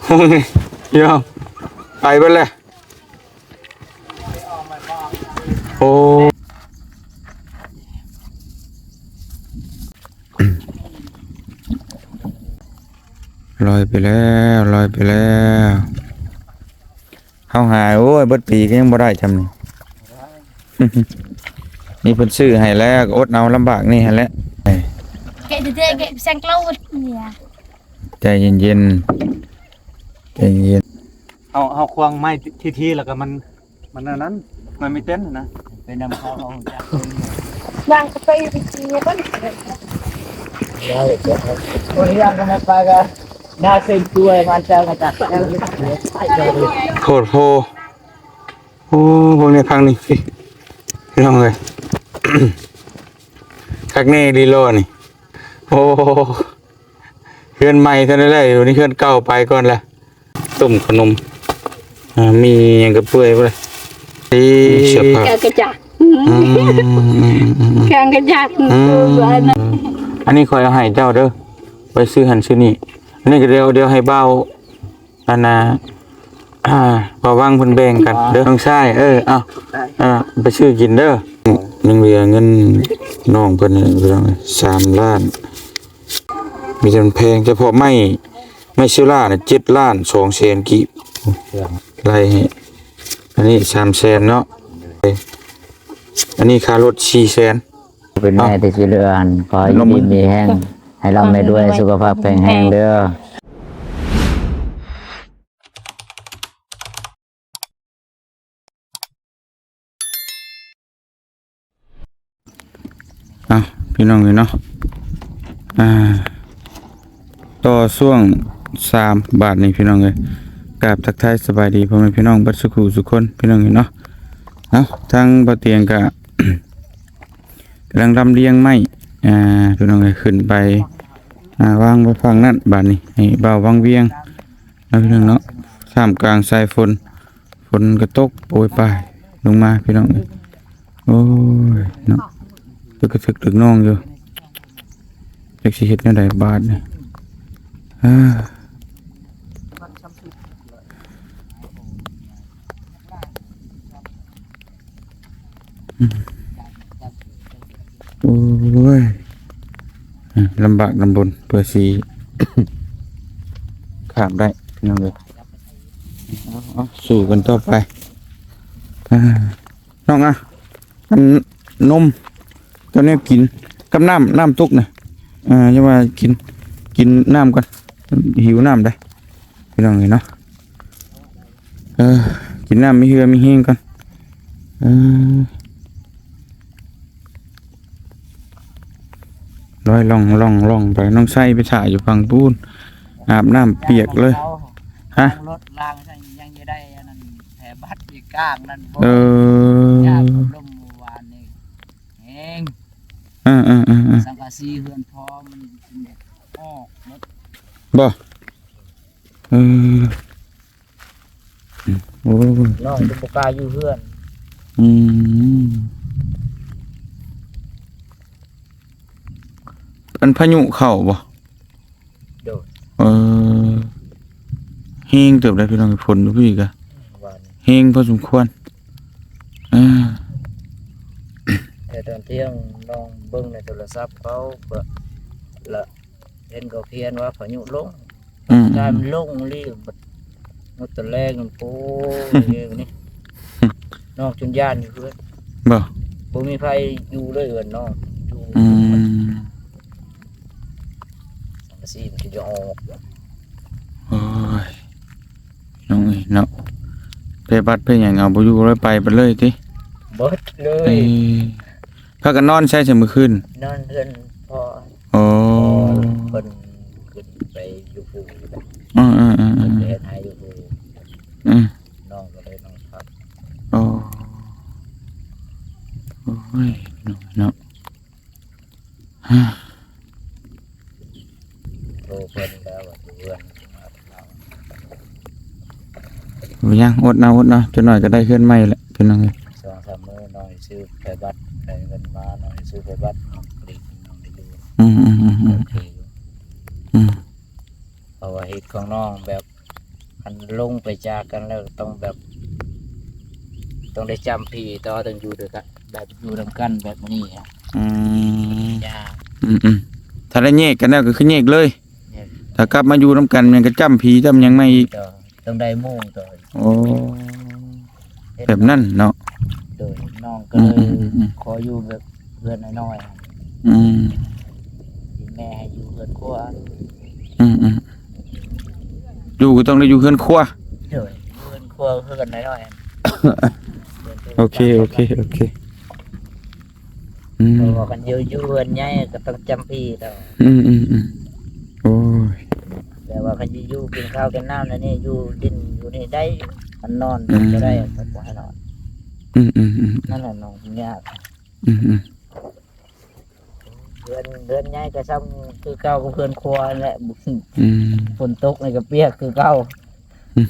ໂອ້ຍ ຍອມ ໄປເບິດແລ້ວ. ໂອ້ ລອຍໄປແລ້ວ ລອຍໄປແລ້ວ. ເຮົາຫາ ໂອ້ຍ ເບິດປີກໍຍັງບໍ່ໄດ້ຊ່ຳນີ້. ນີ້ເພິ່ນຊື້ໃຫ້ແລ້ວ ກໍອົດເອົາລຳບາກນີ້ຫັ້ນແຫຼະ. ແກະເດ້ ແກະແຊງເກົ້າເນຍ. ໃຈເຢັນໆ ໃຈເຢັນ. ເຮົາ ເຮົາຄວາງໄມ້ທີໆ ແລ້ວກໍມັນ ມັນອັນນັ້ນ ມັນມີເຕັນນະ ໄປນຳເຂົາເອົາຈາກ ວາງໄປເປັນປີເພິ່ນ ໂອ້ຍ ຍາມກັນໄປກໍໜ້າເຊັງຊ່ວຍມາເຈົ້າກໍຈັກ ໂພດໂພ. ໂອ້ ເບິ່ງໃນພັງນີ້ ພີ່ນ້ອງເອີຍ ຄັກແນ່ດີຫຼໍ່ນີ້. ໂອ້ ເຮືອນໃໝ່ເທົ່ານັ້ນແຫຼະ ຢູ່ໃນເຮືອນເກົ່າໄປກ່ອນລະ. ຕົ້ມຂະໜົມ ອ່າ ມີຫຍັງກະເປື່ອຍບໍ່ລະ ເອີ ເສື້ອຜ້າ ແກງກະຈາກ ອືມ ແກງກະຈາກ ອືມ ອັນນີ້ຂ້ອຍເອົາໃຫ້ເຈົ້າເດີ ໄປຊື້ຫັ້ນຊື້ນີ້. ອັນນີ້ກໍດຽວ ດຽວໃຫ້ບ່າວ ອັນນ່າ ບ່າວວັງເພິ່ນແບ່ງກັນເດີ ນ້ອງຊາຍ. ເອີ ເອົາ ໄປຊື້ກິນເດີ. ຍັງເຫຼືອເງິນນ້ອງເພິ່ນ ພີ່ນ້ອງ ສາມລ້ານ. ມີແຕ່ມັນແພງ ສະເພາະໄມ້ ໄມ້ເຊລານະ ເຈັດລ້ານສອງແສນກີບ ໄລ່ໃຫ້. ອັນນີ້ສາມແສນເນາະ ອັນນີ້ຄ່າລົດສີ່ແສນ. ເປັນແມ່ທີ່ຊິເຫຼືອຫັ້ນ ຂໍໃຫ້ຢູ່ດີມີແຮງ ໃຫ້ລ່ຳໃຫ້ລວຍ ສຸຂະພາບແຂງແຮງເດີ. ເອົາ ພີ່ນ້ອງເອີຍເນາະ ອ່າ ຕໍ່ຊ່ວງສາມບາດນີ້ ພີ່ນ້ອງເອີຍ. ກາບທັກທາຍສະບາຍດີພໍ່ແມ່ພີ່ນ້ອງເບິດສູ່ຜູ້ສູ່ຄົນ ພີ່ນ້ອງເອີຍເນາະ. ເອົາ ທາງບ່າວຕຽງກະ ກຳລັງລຳລຽງໄມ້ ອ່າ ພີ່ນ້ອງເອີຍ ຂຶ້ນໄປ ອ່າ ວາງໄວ້ຝັ່ງນັ້ນ. ບາດນີ້ໃຫ້ບ່າວວັງວຽງ ເນາະ ພີ່ນ້ອງເນາະ ທ່າມກາງສາຍຝົນ ຝົນກໍຕົກໂປຍປາຍລົງມາ ພີ່ນ້ອງເອີຍ. ໂອ້ຍເນາະ ຕຶກກະທຶກຕຶກນອງຢູ່ ຈັກຊິເຮັດແນວໃດບາດນີ້. ໂອ້ຍ ລຳບາກລຳບົນເພື່ອຊິຂ້າມໄດ້ ພີ່ນ້ອງເອີຍ. ເອົາ ເອົາ ສູ້ກັນຕໍ່ໄປ. ນ້ອງອະ ອັນນົມ ກັບແນວກິນ ກັບນ້ຳ ນ້ຳຕົກນະ ເອີ ຢ່າວ່າກິນ ກິນນ້ຳກ່ອນ ຫິວນ້ຳໄດ໋ ພີ່ນ້ອງເອີຍເນາະ. ເອີ ກິນນ້ຳມີເຫື່ອມີແຮງກ່ອນ. ເອີ ລອຍລ່ອງໆໆໄປ ນ້ອງໄຊໄປຖ້າຢູ່ຝັ່ງພຸ້ນ ອາບນ້ຳປຽກເລີຍ. ຮະ ລົດລາງຍັງຈະໄດ້ອັນນັ້ນ ແຖວບັດອີກກາງນັ້ນບໍ່. ເອີ ຍາມລົມມື້ວານນີ້ແຮງ ເອີໆໆໆ ສັງກະສີເຮືອນພໍ່ມັນອອກໝົດບໍ່. ເອີ ໂອ້ ນ້ອງຈະບໍ່ກ້າຢູ່ເຮືອນ. ອືມ ອັນພາຍຸເຂົ້າບໍ່? ໂດຍ ເອີ ແຮງເຕີບໄດ໋ ພີ່ນ້ອງ ຝົນຢູ່ພີ້ກະ ວານນີ້ແຮງພໍສົມຄວນ. ເອີ ແຕ່ຕອນທ່ຽງນ້ອງເບິ່ງໃນໂທລະສັບເຂົາ ລະເຫັນເຂົາຂຽນວ່າພາຍຸລົງ ອືມ ກາຍມັນລົງອີ່ຫຼີ ບັດ ໝົດຕອນແລງ ໂອ້ຍ ນີ້ ນ້ອງຈົນຢ້ານຢູ່ເຮືອນ ບໍ່ ບໍ່ມີໃຜຢູ່ເລີຍເຮືອນນ້ອງຢູ່. ອືມ ສັງກະສີມັນຈະອອກ. ໂອ້ຍ ນ້ອງເອີຍເນາະ ໄພບັດໄພຫຍັງເອົາບໍ່ຢູ່ເລີຍ ໄປເບິດເລີຍຕິ. ເບິດເລີຍ ເອີ ພາກັນນອນໃສຊັ້ນມື້ຄືນ? ນອນເຮືອນພໍ່. ອໍ ເພິ່ນຂຶ້ນໄປຢູ່ພູ. ເອີໆໆ ເພິ່ນໄປເຮັດໄຮ່ຢູ່ພູ. ອືມ ນ້ອງກໍເລີຍນອນພັກ. ອໍ ໂອ້ຍ ນ້ອງເນາະ ໂທເພິ່ນແລ້ວວ່າຢູ່ເຮືອນ. ບໍ່ຫຍັງ ອົດເອົາ ອົດເອົາ ຈັກໜ້ອຍກໍໄດ້ເຮືອນໃໝ່ແຫຼະ ພີ່ນ້ອງເອີຍ. ສອງສາມມື້ນ້ອງຊິຊື້ໄຟບັດ ໄດ້ເງິນມາ ນ້ອງຊິຊື້ໄຟບັດ ນ້ອງກະດີ ນ້ອງໄດ້ຢູ່. ອືມໆໆໆ ໂອເຄຢູ່. ອືມ ເພາະວ່າເຮັດຂອງນ້ອງແບບ ຄັນລົງໄປຈາກກັນແລ້ວຕ້ອງແບບ ຕ້ອງໄດ້ຈຳພີຕໍ່ ຕ້ອງຢູ່ດ້ວຍກັນ ແບບຢູ່ນຳກັນແບບນີ້ອະ ອືມ ຍາກ ອືມໆ ຖ້າໄດ້ແຍກກັນແລ້ວກໍຄືແຍກເລີຍ ແຍກ ຖ້າກັບມາຢູ່ນຳກັນແມ່ນກໍຈຳພີຈຳຫຍັງໃໝ່ອີກ ຕ້ອງໄດ້ໝູ່ຕໍ່ ໂອ້ ແບບນັ້ນເນາະ ໂດຍ ນ້ອງກໍເລີຍ ອືມໆໆໆ ຂໍຢູ່ແບບເຮືອນນ້ອຍໆ ອືມ ແມ່ໃຫ້ຢູ່ເຮືອນຄົວ ອືມໆ ຢູ່ກໍຕ້ອງໄດ້ຢູ່ເຮືອນຄົວ ໂດຍ ເຮືອນຄົວເຮືອນນ້ອຍໆ ໂອເຄ ໂອເຄ ໂອເຄ ອືມ ເພາະວ່າຄັນຢູ່ ຢູ່ເຮືອນໃຫຍ່ກໍຕ້ອງຈຳພີແລ້ວ ອືມໆໆ ໂອ້ຍ ແຕ່ວ່າຄັນຢູ່ ຢູ່ກິນເຂົ້າກິນນ້ຳແນວນີ້ ຢູ່ດິນຢູ່ນີ້ໄດ້ ຄັນນອນ ອືມ ກໍບໍ່ໄດ້ ເພິ່ນບໍ່ໃຫ້ນອນ ອືມໆໆ ນັ້ນແຫຼະນ້ອງ ຍາກ ອືມໆ ເຮືອນ ເຮືອນໃຫຍ່ກໍຊ່ຳຄືເກົ່າກັບເຮືອນຄົວນັ້ນແຫຼະ ອືມ ຝົນຕົກນີ້ກໍປຽກຄືເກົ່າ ອືມ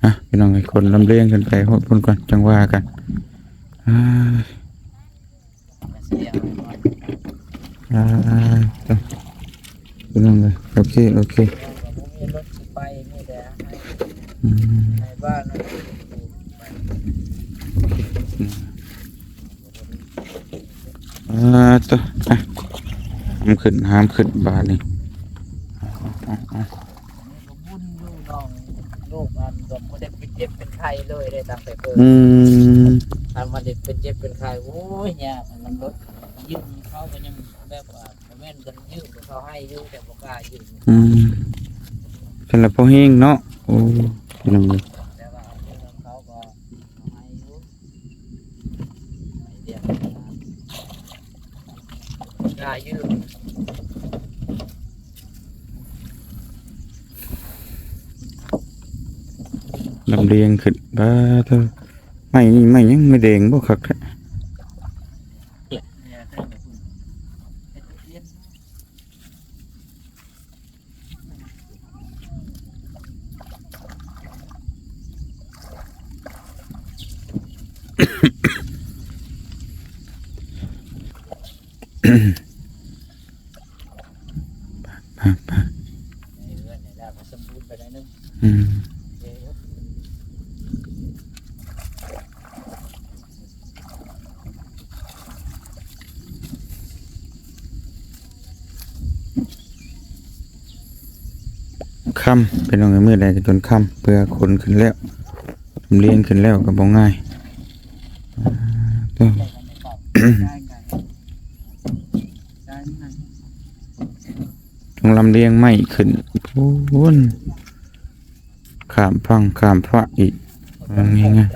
ອ່ະ ພີ່ນ້ອງເອີຍ ຄົນລຳລຽງຂຶ້ນໄປຮອດພຸ້ນກ່ອນ ຈັ່ງວ່າກັນ ອ່າ ອ່າ ເອີ ພີ່ນ້ອງເອີຍ ໂອເຄ ໂອເຄ ອືມ ອ່າ ໂຕ ອ່ະ ຫ້າມຂຶ້ນ ຫ້າມຂຶ້ນບາດນີ້ ອ່າ ອ່າ ອ່າ ບຸນຢູ່ນ້ອງ ລູກອັນກໍບໍ່ໄດ້ເປັນເຈັບເປັນໄຂ້ເລີຍເດ້ ຕັ້ງແຕ່ເກີດ ອືມ ຄັນວ່າໄດ້ເປັນເຈັບເປັນໄຂ້ ໂອ້ຍ ຍາກ ມັນລົດຢືມເຂົາກໍຍັງແບບວ່າ ບໍ່ແມ່ນເພິ່ນຢືມ ເຂົາໃຫ້ຢູ່ ແຕ່ບໍ່ກ້າຢືມ ອືມ ຊັ້ນລະພໍແຮງເນາະ ໂອ້ ພີ່ນ້ອງເອີຍ ແຕ່ວ່າເຂົາກໍໃຫ້ຢູ່ ໃຫ້ວຽກງານ ລຳລຽງຂຶ້ນ ປາໂທ້ ໄມ້ນີ້ໄມ້ຫຍັງ ໄມ້ແດງບໍ່ ຄັກແທ້. ອືມ ຄ່ຳ ພີ່ນ້ອງເອີຍ ມື້ໃດກໍຈົນຄ່ຳ ເພື່ອຄົນຂຶ້ນແລ້ວ ລຳລຽງຂຶ້ນແລ້ວກໍບໍ່ງ່າຍ ອ່າ ຕ້ອງລຳລຽງໄມ້ຂຶ້ນພຸ້ນ ຂ້າມຝັ່ງຂ້າມຟາກອີກ ມັນງ່າຍໆ.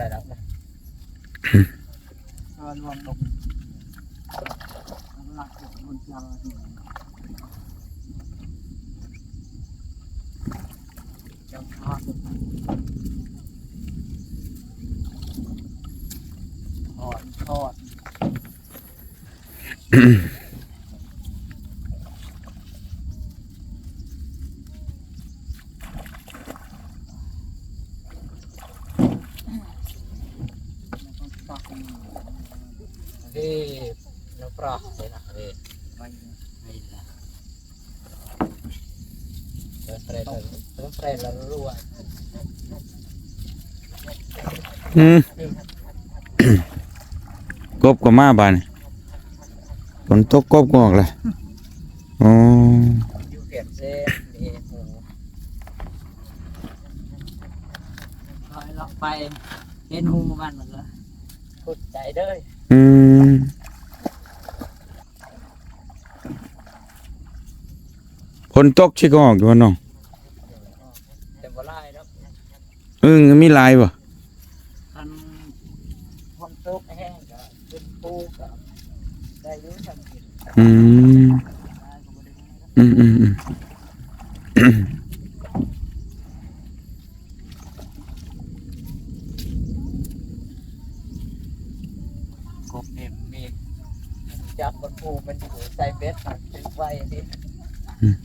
ອືມ ກົບກໍມາບາດນີ້ ຝົນຕົກກົບກໍອອກແຫຼະ ອໍ ຢູ່ແຄມເຊ ມີຫູ ເລາະໄປເຫັນຫູມັນ ມັນກໍຂຸດໃຈເດີ ອືມ ຝົນຕົກຊິກໍອອກຢູ່ວ່ານ້ອງ ແຕ່ບໍ່ຫຼາຍດອກ ອຶ່ງມີຫຼາຍບໍ່? ຄັນຝົນຕົກແຮງກໍຂຶ້ນພູກໍໄດ້ຢູ່ ຊ່ຳກິນ ອືມ ຫຼາຍກໍບໍ່ໄດ້ ອືມໆໆ ກົບນີ້ມີ ຈັບມັນປູມັນຢູ່ໃສ່ເບັດ ຖືກໄວ້ນີ້ ອືມ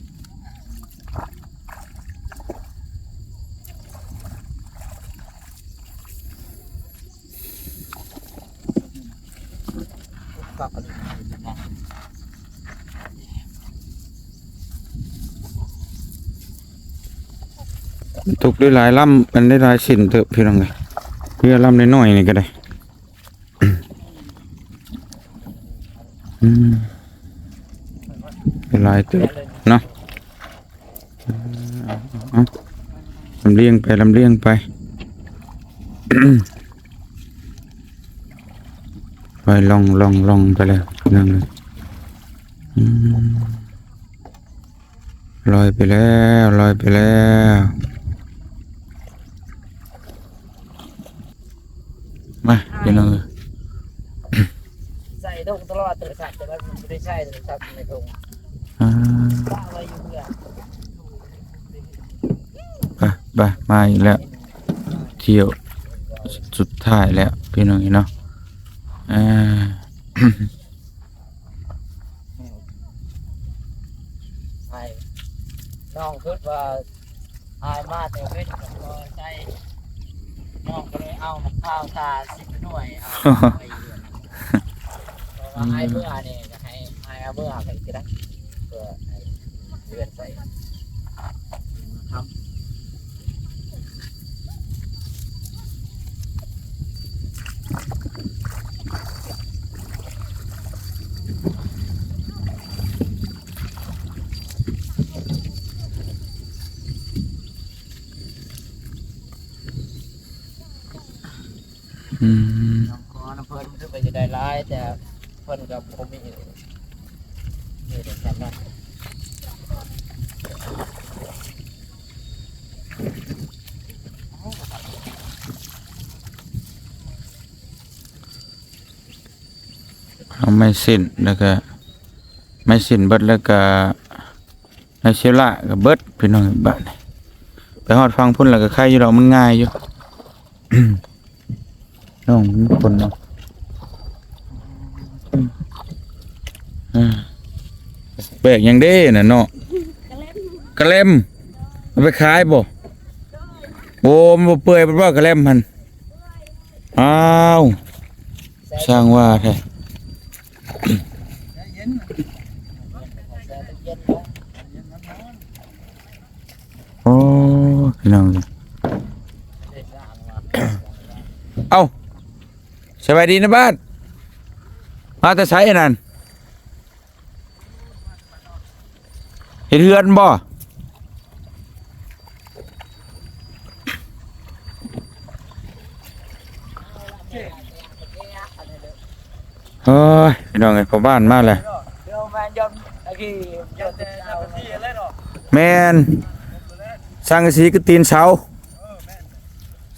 ຄັກອັນນີ້ ເປັນຫຍັງ? ເ ຕົກໄດ້ຫຼາຍລຳ ອັນໄດ້ຫຼາຍເສັ້ນເຕີບ ພີ່ນ້ອງເອີຍ. ເຮືອລຳນ້ອຍໆນີ້ກໍໄດ້ ອືມ ໄດ້ຫຼາຍເຕີບເນາະ. ເອົາ ລຳລຽງໄປ ລຳລຽງໄປ ໄປລ່ອງໆໆໄປເລີຍ ພີ່ນ້ອງເອີຍ. ອືມ ລອຍໄປແລ້ວ ລອຍໄປແລ້ວ. ມາ ພີ່ນ້ອງເອີຍ ໃສ່ຖົງຕະຫຼອດໂທລະສັບ ແຕ່ວ່າມັນບໍ່ໄດ້ໃສ່ໂທລະສັບໃນຖົງ ອ່າ ປະໄວ້ຢູ່ເຮືອນ ໄປ ໄປ ມາອີກແລ້ວ ທ່ຽວສຸດທ້າຍແລ້ວ ພີ່ນ້ອງເອີຍເນາະ. ອ່າ ອ້າຍ ນ້ອງຄິດວ່າອ້າຍມາແຕ່ເວັນກໍບໍ່ໃສ່ ນ້ອງກໍເລີຍເອົາໝາກພ້າວທາສິບໜ່ວຍ ເອົາໄວ້ເຮືອນ ເພາະວ່າອ້າຍເມືອນີ້ ຢາກໃຫ້ອ້າຍເອົາເມືອໃຫ້ກໍໄດ້ ເພື່ອໃຫ້ເຮືອນໃສ່ ອືມ ນ້ອງຂໍນຳເພິ່ນຄືວ່າຈະໄດ້ຫຼາຍ ແຕ່ເພິ່ນກໍບໍ່ມີ ມີແຕ່ສ່ຳນັ້ນ. ເອົາໄມ້ເສັ້ນ ແລ້ວກໍໄມ້ເສັ້ນເບິດ ແລ້ວກໍໄມ້ເຊລະກໍເບິດ ພີ່ນ້ອງ. ບາດນີ້ໄປຮອດຝັ່ງພຸ້ນແລ້ວກໍໄຄຢູ່ດອກ ມັນງ່າຍຢູ່ ນ້ອງຄົນເນາະ. ອືມ ແບກຫຍັງເດ້ນະເນາະ? ກະແລັມ ເອົາໄປຂາຍບໍ່? ໂອ້ ມັນບໍ່ເປື່ອຍບໍ່ ກະແລັມຫັ້ນ? ອ້າວ ຊ່າງວ່າແທ້. ໂອ້ ພີ່ນ້ອງ ເອົ້າ ສະບາຍດີນະບ້ານ ມາແຕ່ໃສອັນນັ້ນ? ເຮັດເຮືອນບໍ່? ເອີຍ ພີ່ນ້ອງເອີຍ ພໍ່ບ້ານມາແລ້ວ. ແມ່ນ ສັງກະສີຄືຕີນເສົາ.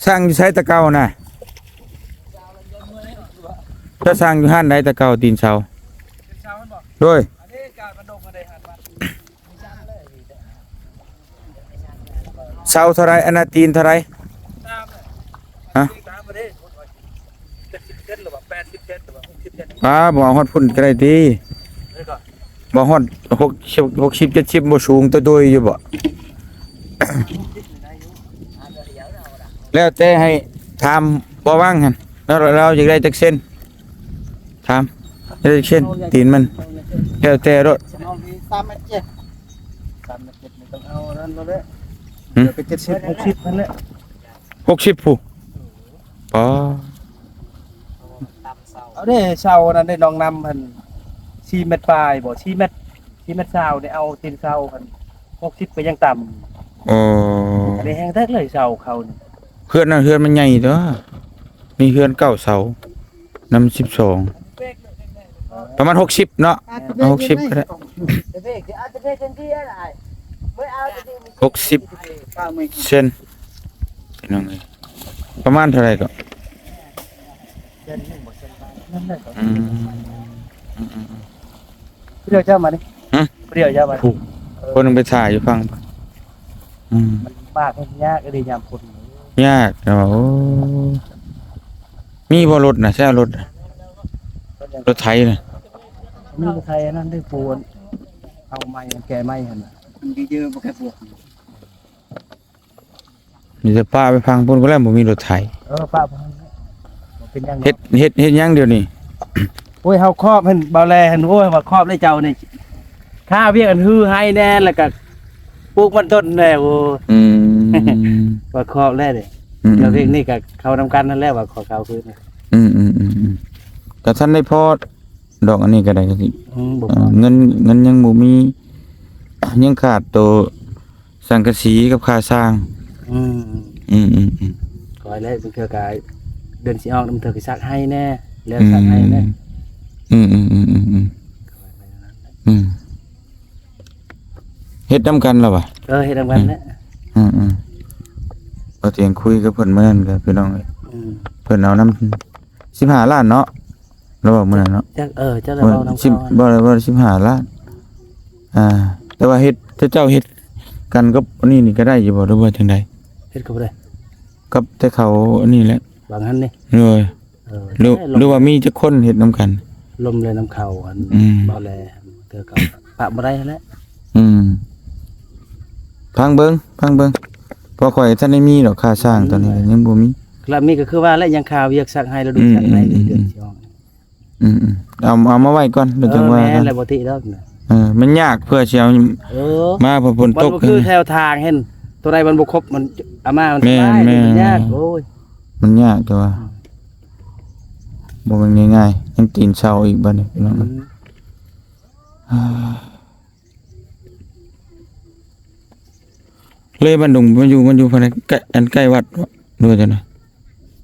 ສັງຢູ່ໃສແຕ່ເກົ່ານະ? ເຈົ້າສັງຢູ່ຮ້ານໃດແຕ່ເກົ່າ ຕີນເສົາ? ໂດຍ ເສົາເທົ່າໃດ? ອັນນະ ຕີນເທົ່າໃດ? ຮະ? ປາ ບໍ່ເອົາຮອດພຸ້ນກໍໄດ້ຕິ? ບໍ່ຮອດຫົກສິບ ຫົກສິບ ເຈັດສິບ ບໍ່ສູງໂຕໂດຍຢູ່ບໍ່? ແລ້ວແຕ່ ໃຫ້ຖາມບໍ່ວັງຫັ້ນ ລາວ ລາວຢາກໄດ້ຈັກເຊັນ? ຖາມ ຢາກໄດ້ຈັກເຊັນ ຕີນມັນ? ແລ້ວແຕ່ໂລດ. ສາມແມັດເຈັດ ສາມແມັດເຈັດ ນີ້ຕ້ອງເອົານັ້ນໂລດເດ້. ຫຶ? ເອົາໄປເຈັດສິບ ຫົກສິບຫັ້ນແຫຼະ. ຫົກສິບພຸ້ນ? ປາ ເອົາເດ້ ເສົານັ້ນເດ້ ນ້ອງນຳຫັ້ນ ສີ່ແມັດປາຍບໍ່ ສີ່ແມັດ ສີ່ແມັດຊາວເດ້. ເອົາຕີນເສົາຫັ້ນ ຫົກສິບກໍຍັງຕ່ຳ. ອໍ ອັນນີ້ແຮງແທ້ເລີຍ ເສົາເຂົານີ້. ເຮືອນນັ້ນ ເຮືອນມັນໃຫຍ່ຕົວະ ມີເຮືອນເກົ້າເສົາ ນຳສິບສອງ ປະມານຫົກສິບເນາະ. ເອົາຫົກສິບກໍໄດ້ ຫົກສິບເຊັນ ພີ່ນ້ອງເອີຍ. ປະມານເທົ່າໃດກໍ? ອືມ ອືມໆໆ ຜູ້ດຽວເຈົ້າມານີ້? ຫຶ? ຜູ້ດຽວເຈົ້າມານີ້? ຜູ້ ເອີ ຄົນໜຶ່ງໄປຖ່າຍຢູ່ຝັ່ງ. ອືມ ມັນບາກຍາກອີ່ຫຼີຍາມຝົນ. ຍາກ ໂອ້ ມີບໍ່ລົດນະ? ໃຊ້ເອົາລົດ ລົດໄຖນະ? ມີລົດໄຖອັນນັ້ນໄດ້ປູນ ເອົາໄມ້ ແກ່ໄມ້ຫັ້ນນະ. ມັນເຢີະໆ ບໍ່ແກ່ພວກ ມີແຕ່ປະໄປຝັ່ງພຸ້ນກໍແລ້ວ ບໍ່ມີລົດໄຖ. ເອີ ປະໄປ ບໍ່ເປັນຫຍັງດອກ. ເຮັດ ເຮັດ ເຮັດຫຍັງດຽວນີ້? ໂອ້ຍ ເຮົາຄອບຫັ້ນ ເບົາແລຫັ້ນ. ໂອ້ຍ ວ່າຄອບແລ້ວເຈົ້ານີ້ ຂ້າວຽກອັນຮືໄຮ່ແດ່ ແລ້ວກໍປູກມັນຕົ້ນແດ່. ໂອ້ ອືມ ອືມ ວ່າຂໍແລ້ວເດ້ ອືມ ດຽວເພງນີ້ກໍເຂົ້ານຳກັນຫັ້ນແຫຼະ ວ່າຂໍເຂົ້າຄືນ ອືມໆໆ ກໍທັນໄດ້ພໍດອກ ອັນນີ້ກໍໄດ້ ອືມ ບໍ່ ເອີ ພໍ ເງິນ ເງິນຍັງບໍ່ມີ ຍັງຂາດໂຕສັງກະສີກັບຄ່າຊ່າງ ອືມ ອືມໆໆ ຂ້ອຍແຫຼະ ບາງເທື່ອກໍເດືອນຊິອອກ ບາງເທື່ອກໍຊັກໄຮ່ແດ່ ແລ້ວ ອືມ ຊັກໄຮ່ແດ່ ອືມໆໆໆ ອືມ ເຮັດນຳກັນລະຫວາ? ເອີ ເຮັດນຳກັນແຫຼະ ອືມໆ ບໍ່ຕຽງຄຸຍກັບເພິ່ນມື້ນັ້ນກໍ ພີ່ນ້ອງເອີຍ ອືມ ເພິ່ນເອົານຳສິບຫ້າລ້ານເນາະ ລາວເວົ້າມື້ນັ້ນເນາະ ຈັກ ເອີ ຈັກລາວເວົ້ານຳເຂົາ ບໍ່ ບໍ່ ສິບຫ້າລ້ານ ອ່າ ແຕ່ວ່າເຮັດ ເຈົ້າເຮັດກັນກັບອັນນີ້ນີ້ກໍໄດ້ຢູ່ບໍ່ ຫຼືວ່າຈັ່ງໃດ? ເຮັດກັບຜູ້ໃດ? ກັບແຕ່ເຂົາອັນນີ້ແຫຼະ ຫວ່າງຫັ້ນນີ້ ໂດຍ ເອີ ຫຼື ຫຼືວ່າມີຈັກຄົນເຮັດນຳກັນ? ລົມແລນຳເຂົາ ອັນ ອືມ ເວົ້າແລ ເທື່ອກໍປະບໍ່ໄດ້ຫັ້ນແຫຼະ ອືມ ຟັງເບິ່ງ ຟັງເບິ່ງ ເພາະຂ້ອຍທັນໄດ້ມີດອກຄ່າຊ່າງ ອືມ ຕອນນີ້ກໍຍັງບໍ່ມີ ລະມີກໍຄືວ່າແຫຼະ ຍັງຄາວຽກຊັກໄຮ່ລະດູ ອືມ ຊັກໄຮ່ ອືມ ເດືອນ ອືມ ຊິອອກ ອືມໆ ເອົາ ເອົາມາໄວ້ກ່ອນ ແລ້ວ ເອີ ຈັ່ງວ່າ ແມ່ນ ກັນ ແລ້ວບໍ່ຕິດດອກ ເອີ ມັນຍາກເພື່ອຊິເອົາ ເອີ ມາ ເພາະຝົນຕົກ ມັນບໍ່ຄືແຖວທາງຫັ້ນ ໂຕໃດມັນບໍ່ຄົບ ມັນເອົາມາ ມັນ ແມ່ນ ສະບາຍ ແມ່ນ ມັນຍາກ ໂອ້ຍ ມັນຍາກ ແຕ່ວ່າ ອືມ ບໍ່ແມ່ນງ່າຍໆ ຍັງຕີນເຊົາອີກບັດນີ້ ພີ່ນ້ອງ ອືມ ເລີຍບ້ານດົງ ມັນຢູ່ ມັນຢູ່ພາຍໃນ ໃກ້ ອັນໃກ້ວັດບໍ່ ຫຼືວ່າຈັ່ງໃດ?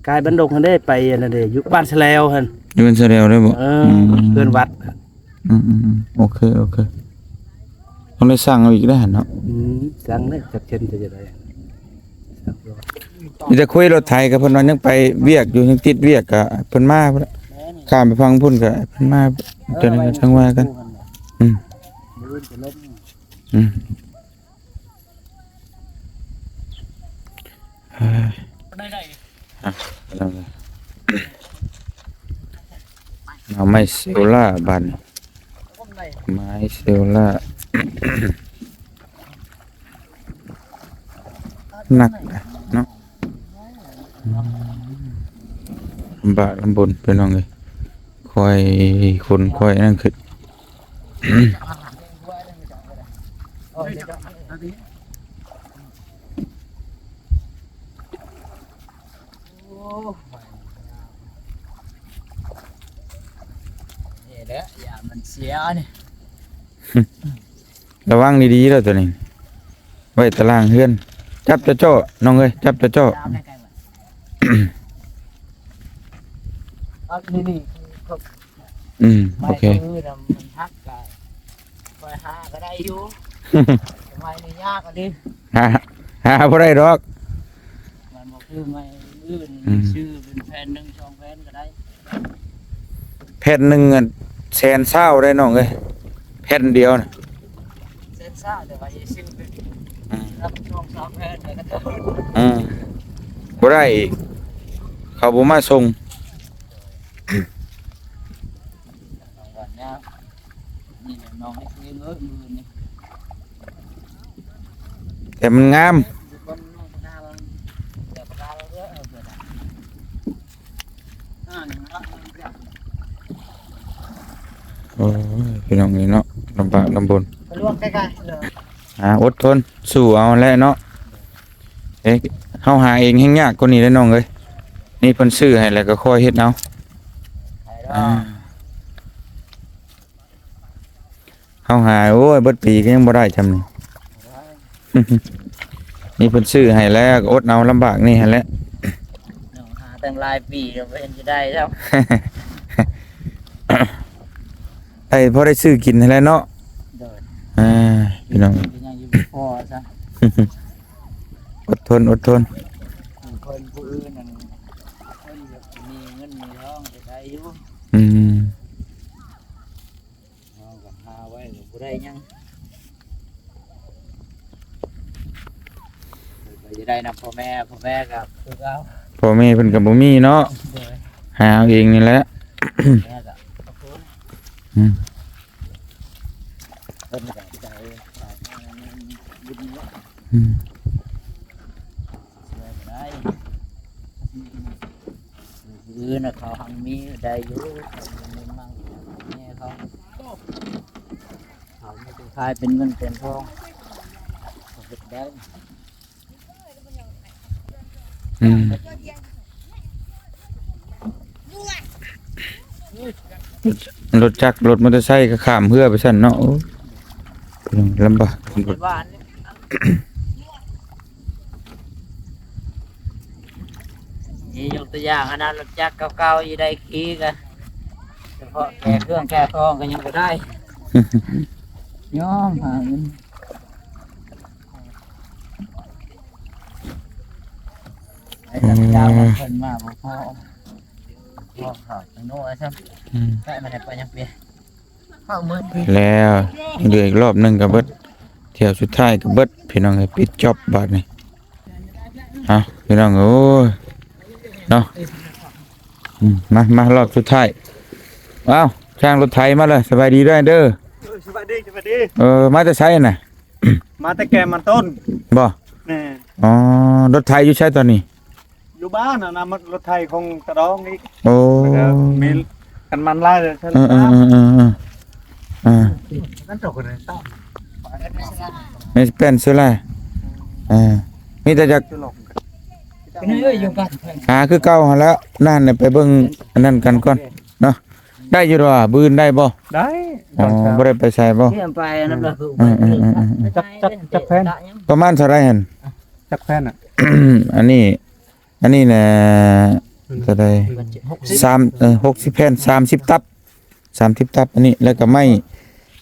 ກາຍບ້ານດົງຫັ້ນເດ້ ໄປອັນນັ້ນເດ້ ຢູ່ບ້ານສະແລວຫັ້ນ ຢູ່ບ້ານສະແລວໄດ້ບໍ່? ເອີ ອືມ ເຮືອນວັດ ອືມໆໆ ໂອເຄ ໂອເຄ ຕ້ອງໄດ້ສັ່ງເອົາອີກແລ້ວຫັ້ນເນາະ ອືມ ສັ່ງເດ້ ຈັກເຊັ່ນຈະໄດ້ ມີແຕ່ຄຸຍລົດໄຖກັບເພິ່ນວ່າຍັງໄປວຽກຢູ່ ຍັງຕິດວຽກ ກໍເພິ່ນມາພຸ້ນແຫຼະ ຂ້າມໄປຝັ່ງພຸ້ນກໍເພິ່ນມາ ເອີ ຈັ່ງໃດກໍຈັ່ງວ່າກັນ ອືມ ມື້ອື່ນຈະລົງ ອືມ ເອີ ອ່ະ ເອົາໄມ້ເຊວລາບາດນີ້ ໄມ້ເຊວລາ ໜັກເນາະ ອືມ ລຳບາກລຳບົນ ພີ່ນ້ອງເອີຍ ຄ່ອຍຂົນຄ່ອຍນັ້ນຂຶ້ນ. ໂອ້ຍ ນີ້ແຫຼະ ຢ້ານມັນເສຍນີ້ ລະວັງດີໆເດີໂຕນີ້ ໄວ້ຕາລ່າງເຮືອນ ຈັບເຈາະໆ ນ້ອງເອີຍ ຈັບເຈາະໆ ອັນນີ້ນີ້ຄື ອືມ ໂອເຄ ໄມ້ຄືນະ ມັນຫັກກະ ຂ້ອຍຫາກໍໄດ້ຢູ່ ໄມ້ນີ້ຍາກອີ່ຫຼີ ຫາ ຫາບໍ່ໄດ້ດອກ ມັນບໍ່ຄືໄມ້ອື່ນ ອືມ ຊື້ເປັນແຜ່ນໜຶ່ງສອງແຜ່ນກໍໄດ້ ແຜ່ນໜຶ່ງ ອັນ ແສນຊາວໄດ໋ນ້ອງເອີຍ ແຜ່ນດຽວນະ ແສນຊາວ ແຕ່ວ່າຊິຊື້ເປັນ ອືມ ສອງສາມແຜ່ນກໍ ອືມ ບໍ່ໄດ້ອີກ ເຂົາບໍ່ມາສົ່ງ. ແຕ່ມັນງາມ ໂອ້ຍ ພີ່ນ້ອງເອີຍເນາະ ລຳບາກລຳບົນ ອ່າ ອົດທົນ ສູ້ເອົາແຫຼະເນາະ. ເອີ ເຮົາຫາເອງແຮ່ງຍາກກວ່ານີ້ເດ້ນ້ອງເອີຍ ນີ້ເພິ່ນຊື້ໃຫ້ແລ້ວກໍຄ່ອຍເຮັດເອົາ ອ່າ ເຮົາຫາ ໂອ້ຍ ເບິດປີກໍຍັງບໍ່ໄດ້ຊ່ຳນີ້ ນີ້ເພິ່ນຊື້ໃຫ້ແລ້ວກໍອົດເອົາລຳບາກນີ້ຫັ້ນແຫຼະ ເນາະ ຫາຕັ້ງຫຼາຍປີກໍບໍ່ເຫັນຊິໄດ້ແລ້ວ ໄດ້ພໍໄດ້ຊື້ກິນຫັ້ນແຫຼະເນາະ ໂດຍ ອ່າ ພີ່ນ້ອງ ກໍຍັງຢູ່ບໍ່ພໍຊະ ອົດທົນ ອົດທົນ ຜູ້ຄົນຜູ້ອື່ນນັ້ນ ເພິ່ນມີເງິນມີທອງກໍໄດ້ຢູ່ ອືມ ເຮົາກໍຫາໄວ້ກໍບໍ່ໄດ້ຫຍັງ ກໍຈະໄດ້ນຳພໍ່ແມ່ ພໍ່ແມ່ກໍຄືເກົ່າ ພໍ່ແມ່ເພິ່ນກໍບໍ່ມີເນາະ ໂດຍ ຫາເອົາເອງນີ້ແຫຼະ ແມ່ກໍຂອບຄຸນ ອືມ ເພິ່ນກໍໃຈ ອືມ ຊ່ວຍບໍ່ໄດ້ ອື່ນນະ ເຂົາຫັງມີໄດ້ຢູ່ ເຂົາມີເງິນມັ່ງແມ່ເຂົາ ເຂົາມີແຕ່ຂາຍເປັນເງິນເປັນທອງ ເຂົາເຮັດໄດ້ ອືມ ລົດຈັກລົດມໍເຕີໄຊກໍຂ້າມເຮືອໄປຊັ້ນເນາະ. ໂອ້ ລຳບາກ. ນີ້ຍົກຕົວຢ່າງ ອັນນັ້ນລົດຈັກເກົ່າໆ ຢູ່ໄດ້ຂີ່ກໍສະເພາະແກ່ເຄື່ອງແກ່ຂອງກໍຍັງບໍ່ໄດ້ ຍອມຫາເງິນ ໄປກັບເຈົ້າເພິ່ນມາບໍ່ພໍ ບໍ່ພໍ ອືມ ແຕ່ມັນໄດ້ໄປຍັງເປຍ ແລ້ວເຫຼືອອີກລອບໜຶ່ງກໍເບິດ ແຖວສຸດທ້າຍກໍເບິດ ພີ່ນ້ອງເອີຍ ປິດຈອບບາດນີ້. ເອົາ ພີ່ນ້ອງ ໂອ້ຍ ເນາະ ອືມ ມາ ມາ ລອບສຸດທ້າຍ. ເອົາ ຊ່າງລົດໄຖມາເລີຍ ສະບາຍດີເດີ ເອີ ສະບາຍດີ ສະບາຍດີ. ເອີ ມາແຕ່ໃສນະ? ມາແຕ່ແກ່ມາຕົ້ນ ບໍ່? ແມ່ນ. ອໍ ລົດໄຖຢູ່ໃສຕອນນີ້? ຢູ່ບ້ານຫັ້ນນະ ມັນລົດໄຖຂອງຕາດອງອີກ. ໂອ້ ແລ້ວກໍມີຄັນມັນຫຼາຍເລີຍ. ເອີໆໆໆ ເອີ ນັ້ນເຈົ້າຄົນນັ້ນຕ້ອງ ແມ່ນແປ້ນເຊີລາ. ເອີ ມີແຕ່ຢາກ ເອີ ຢູ່ບ້ານ ຫາຄືເກົ່າຫັ້ນແຫຼະ. ນັ້ນ ໄປເບິ່ງອັນນັ້ນກັນກ່ອນເນາະ. ໄດ້ຢູ່ດອກ ບືນໄດ້ບໍ່? ໄດ້. ອໍ ຕອນເຊົ້າ ບໍ່ໄດ້ໄປໃສບໍ່? ນີ້ໄປອັນນັ້ນລະ ອືມໆໆໆ ຈັກ ຈັກ ຈັກແຜ່ນ? ປະມານເທົ່າໃດຫັ້ນ? ຈັກແຜ່ນນະ? ອັນນີ້ ອັນນີ້ນະ ອືມ ເທົ່າໃດ? ຫົກສິບ ສາມ ເອີ ຫົກສິບແຜ່ນ ສາມສິບຕັບ ສາມສິບຕັບ. ອັນນີ້ ແລ້ວກໍໄມ້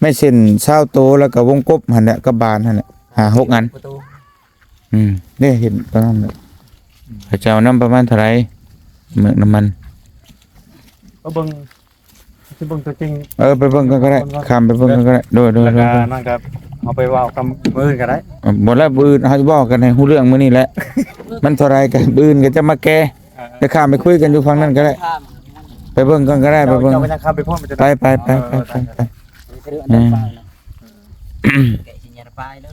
ໄມ້ເສັ້ນຊາວໂຕ ແລ້ວກໍວົງກົບຫັ້ນແຫຼະ ກັບບານຫັ້ນແຫຼະ ຫ້າຫົກອັນ. ປະຕູ ອືມ ເດ້ ເຫັນຕອນນັ້ນແຫຼະ. ອືມ ເຂົາເຈົ້ານຳປະມານເທົ່າໃດ? ເໝືອກນ້ຳມັນ ກໍເບິ່ງ ຊິເບິ່ງຕົວຈິງ. ເອີ ໄປເບິ່ງກັນກໍໄດ້ ຂ້າມໄປເບິ່ງກັນກໍໄດ້. ໂດຍໆໆ ແລ້ວກໍນັ້ນກໍເອົາໄປເວົ້າກັນມື້ອື່ນກໍໄດ້. ເອີ ບໍ່ແລ້ວ ມື້ອື່ນເຮົາຊິເວົ້າກັນໃຫ້ຮູ້ເລື່ອງມື້ນີ້ແຫຼະ. ມັນເທົ່າໃດກໍມື້ອື່ນກໍຈະມາແກ່. ເອີ ໄປຂ້າມໄປຄຸຍກັນຢູ່ຝັ່ງນັ້ນກໍໄດ້ ໄປເບິ່ງກັນກໍໄດ້. ໄປເບິ່ງ ເຈົ້າ ເຈົ້າກໍຍັງຂ້າມໄປພ້ອມ ໄປ ໄປ ໄປ ເອີ ໄປ ໄປ ໄປ ເອີ ໄປ ໄປ ເອີ ແກະຊິຍາໄປເດີ.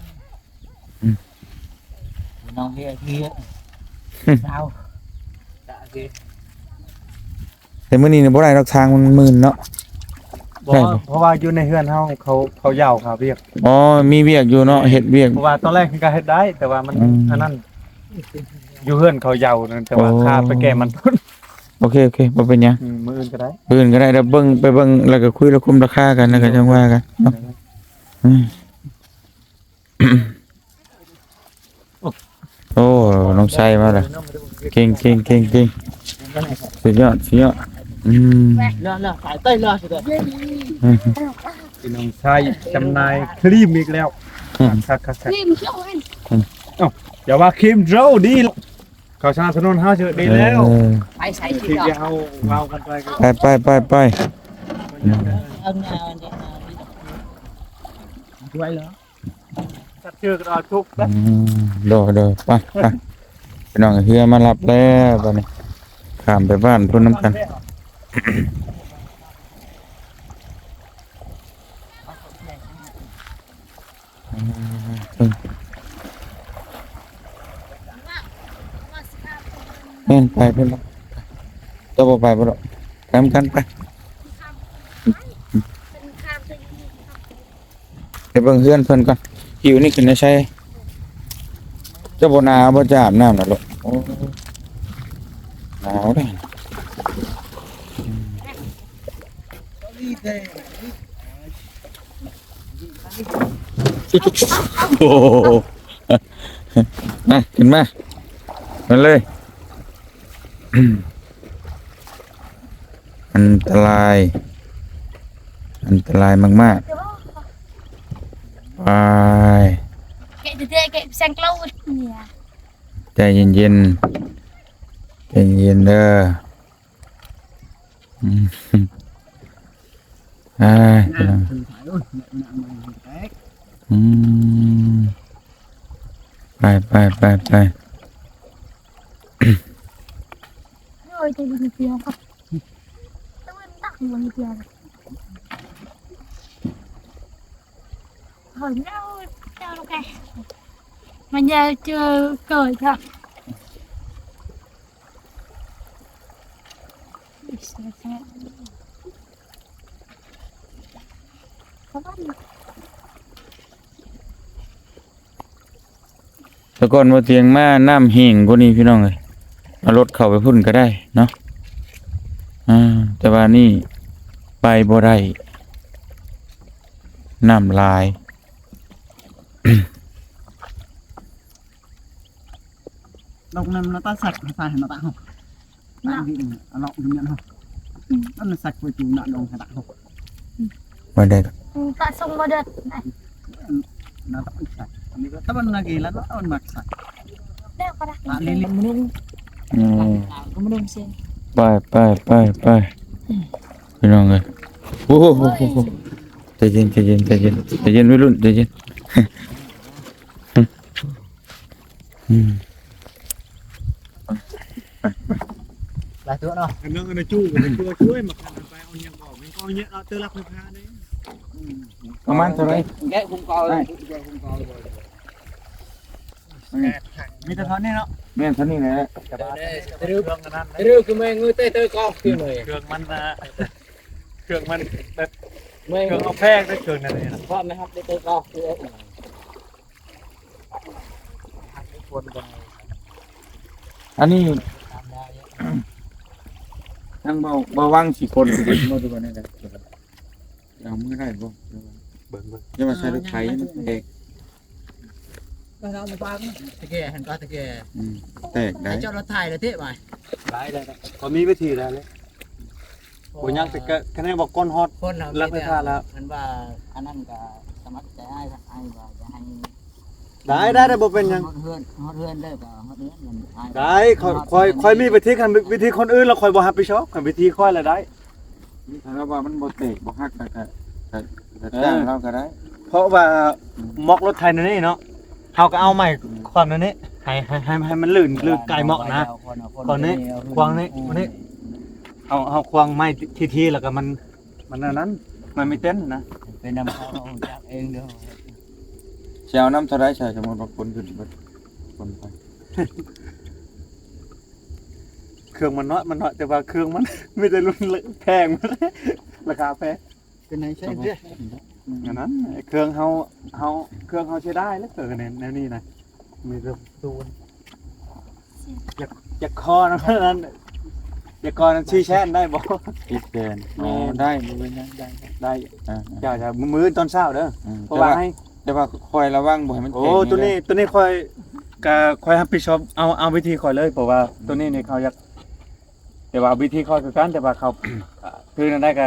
ອືມ ນ້ອງເຮຍເຮຍ ດາວ ແຕ່ມື້ນີ້ນີ້ບໍ່ໄດ້ດອກ ທາງມັນມື່ນເນາະ. ບໍ່ ໄດ້ບໍ່? ເພາະວ່າຢູ່ໃນເຮືອນເຮົາ ເຂົາ ເຂົາຢາວຫາວຽກ. ອໍ ມີວຽກຢູ່ເນາະ ເຮັດວຽກ. ເພາະວ່າຕອນແລກເພິ່ນກໍເຮັດໄດ້ ແຕ່ວ່າມັນ ອືມ ອັນນັ້ນ ຢູ່ເຮືອນເຂົາຢາວນັ້ນ ແຕ່ວ່າ ໂອ້ ຂ້າໄປແກ່ມັນ. ໂອເຄ ໂອເຄ ບໍ່ເປັນຫຍັງ. ອືມ ມື້ອື່ນກໍໄດ້ ມື້ອື່ນກໍໄດ້. ແລ້ວເບິ່ງ ໄປເບິ່ງ ແລ້ວກໍຄຸຍລະຄົມລາຄາກັນ ແລ້ວກໍຈັ່ງວ່າກັນເນາະ. ອືມ ໂອ້ ນ້ອງໄຊມາແລ້ວ. ເກັ່ງໆໆໆ ສຸດຍອດ ສຸດຍອດ. ອືມ ພີ່ນ້ອງໄຊຈຳໜ່າຍຄຣີມອີກແລ້ວ. ອືມ ຄັກໆໆ ຄຣີມໂດນ. ເອົ້າ ຢ່າວ່າຄຣີມໂດນ ດີ ເຂົາສະໜັບສະໜູນເຮົາຊື່ ດີແລ້ວ. ເອີ ໄປໃສຊິ ທີ່ເຮົາເວົ້າກັນໄປ ໄປໆໆໆ. ອືມ ເອົາແນວນີ້ ດ້ວຍເລີຍ. ຈັບເຈີກັນເອົາທຸກ ອືມ ໂດຍໆ ໄປ ໄປ ພີ່ນ້ອງ. ເຮືອມາຮັບແລ້ວບາດນີ້ ຂ້າມໄປບ້ານພຸ້ນນຳກັນ. ແມ່ນ ໄປພຸ້ນລະ ເຈົ້າບໍ່ໄປບໍ່ດອກ ໄປນຳກັນໄປ. ໄປເບິ່ງເຮືອນເພິ່ນກ່ອນ. ຫິວນີ້ຂຶ້ນໄດ້ໃສ? ເຈົ້າບໍ່ໜາວບໍ່? ຈະອາບນ້ຳນະລູກ. ໂອ້ ໜາວເດ້. ໂອ້ໂຫ ມາ ຂຶ້ນມາ ມາເລີຍ. ອັນຕະລາຍ ອັນຕະລາຍມາກໆ. ໄປ ແກະເດ້ ແກະແຊງໂກລດນີ້. ໃຈເຢັນໆ ໃຈເຢັນເດີ. ອືມ ອ່າ ອືມ ໄປ ໄປ ໄປ ໄປ. ໂອ້ຍ ເຈົ້າຢູ່ເດີ ເຈົ້າຢູ່ເດີ ເຈົ້າຢູ່ເດີ. ເຮົາເຈົ້າ ເຈົ້າລູກແກ ມັນຢາກເຈີເກີດເນາະ. ແຕ່ກ່ອນບໍ່ທຽງມາ ນ້ຳແຫ້ງກວ່ານີ້ ພີ່ນ້ອງເອີຍ. ເອົາລົດເຂົ້າໄປພຸ້ນກໍໄດ້ເນາະ. ອ່າ ແຕ່ວ່ານີ້ໄປບໍ່ໄດ້ ນ້ຳຫຼາຍ. ລົງນຳໜ້າຕາສັກ ໃສ່ໜ້າຕາເຮົາ ຕາດິນ ເອົາເລາະດິນເຮົາ ອືມ ອັນນັ້ນສັກໄປຈູໜ້າດົງຂະດາດເຮົາ ອືມ ບໍ່ໄດ້ດອກ ອືມ ປະສົງບໍ່ເດີດ ໜ້າຕາສັກ ອັນນີ້ກໍຕະວັນນາກີລະເນາະ ມັນມັກສັກ ແລ້ວກໍໄດ້ ອາ ເລລີ ມະນຸງ ອືມ ກໍມະນຸງເຊັ່ນ ໄປ ໄປ ໄປ ໄປ ພີ່ນ້ອງເອີຍ ໂອ້ໂຫ ໂອ້ໂຫ ໂອ້ໂຫ ໂອ້ໂຫ ໃຈເຢັນ ໃຈເຢັນ ໃຈເຢັນ ໃຈເຢັນ ໄວລຸ້ນ ໃຈເຢັນ ອືມ ຫຼາຍຕົວເນາະ ອັນນັ້ນອັນນັ້ນຈູ້ ອັນນັ້ນຕົວຊ່ວຍ ມາຄັນໄປເອົາຫຍັງອອກ ມັນກໍເອົາເຍາະເນາະ ເຕີລັກໄຟຟ້າເດ້ ປະມານເທົ່າໃດ ແກະຄຸມເກົ່າ ແກະຄຸມເກົ່າ ມີແຕ່ເທົ່ານີ້ເນາະ ແມ່ນເທົ່ານີ້ແຫຼະ ສະບາຍ ເດີ ເດີ ຄືແມ່ງເຕີກອກຄືແມ່ ເຄື່ອງມັນນະ ເຄື່ອງມັນແບບ ແມ່ ເຄື່ອງເອົາແພງເດີ ເຄື່ອງນັ້ນນະ ພາບໄປຮັບໄດ້ເຕີກອກຄື ອັນນີ້ ທາງເບົາ ເບົາວັງຊິຄົນ ບໍ່ ຫຼືວ່າແນວໃດ ເອົາມືໄດ້ບໍ່ ເບິ່ງ ເບິ່ງ ຢ່າວ່າໃສ່ລົດໄຖ ມັນແຕກ ກໍເອົາມາວາງ ຕະແກ່ຫັ້ນກໍຕະແກ່ ອືມ ແຕກໄດ້ ໃຫ້ເຈົ້າລົດໄຖແລ້ວເດ້ ບາດ ໄດ້ ໄດ້ ໄດ້ ກໍມີວິທີໄດ້ເລີຍ ບໍ່ຍັງແຕ່ກະ ຄະແນນບໍ່ກ່ອນຮອດ ຄົນເຮົາ ລັກໄຟຟ້າແລ້ວ ມັນວ່າ ອັນນັ້ນກໍສະໝັກໃຈ ອ້າຍ ອ້າຍວ່າຈະໃຫ້ ໄດ້ ໄດ້ ໄດ້ ບໍ່ເປັນຫຍັງ ຮອດເຮືອນ ຮອດເຮືອນເດີ ກໍຮອດເຮືອນ ໄດ້ ຂ້ອຍ ຂ້ອຍ ຂ້ອຍມີວິທີ ຄັນວິທີຄົນອື່ນແລ້ວຂ້ອຍບໍ່ຮັບຜິດຊອບ ຄັນວິທີຂ້ອຍລະໄດ້ ຖ້າວ່າມັນບໍ່ແຕກບໍ່ຫັກ ກໍ ກໍ ກໍ ກໍຈ້າງລາວກໍໄດ້ ເພາະວ່າ ອືມ ໝອກລົດໄຖແນວນີ້ເນາະ ເຮົາກໍເອົາໄມ້ ອືມ ຄວ່ຳແນວນີ້ ໃຫ້ ໃຫ້ ໃຫ້ ໃຫ້ມັນລື່ນ ລື່ນກາຍໝອກນະ ຄວ່ຳນີ້ ຄວ່ຳນີ້ ອືມ ເຮົາ ເຮົາຄວ່ຳໄມ້ທີໆ ແລ້ວກໍມັນ ມັນອັນນັ້ນ ມັນມີເຕັນນະ ເປັນນຳເຂົາຮູ້ຈັກເອງເດີ ຊິເອົານຳເທົ່າໃດ ສະ ສົມມຸດວ່າຄົນຂຶ້ນເບິດ ຄົນໄປ ເຄື່ອງມັນນ້ອຍ ມັນນ້ອຍ ແຕ່ວ່າເຄື່ອງມັນມີແຕ່ລຸ້ນແພງ ລາຄາແພງ ເປັນຫຍັງໃຊ້ເດ້ ອັນນັ້ນ ເຄື່ອງເຮົາ ເຮົາ ເຄື່ອງເຮົາເສຍດາຍເລີຍ ເຄື່ອງແນວນີ້ນະ ມີແຕ່ຕູນ ຢາກ ຢາກຂໍນຳນັ້ນ ຢາກຂໍນຳສີ່ແສນໄດ້ບໍ່ ສີ່ແສນ ອໍ ແມ່ນ ໄດ້ ບໍ່ເປັນຫຍັງ ໄດ້ ໄດ້ ອ່າ ເຈົ້າ ເຈົ້າ ມື້ອື່ນຕອນເຊົ້າເດີ ອືມ ເພາະວ່າ ແຕ່ວ່າ ໃຫ້ ແຕ່ວ່າຄອຍລະວັງບໍ່ໃຫ້ມັນແຕກ ໂອ້ ໂຕນີ້ ນີ້ແຫຼະ ໂຕນີ້ຂ້ອຍ ກະຂ້ອຍຮັບຜິດຊອບ ເອົາ ເອົາວິທີຂ້ອຍເລີຍ ເພາະວ່າໂຕນີ້ນີ້ເຂົາຢາກ ແຕ່ວ່າວິທີຂ້ອຍຄືກັນ ແຕ່ວ່າເຂົາ ຄືນັ້ນໄດ້ກໍ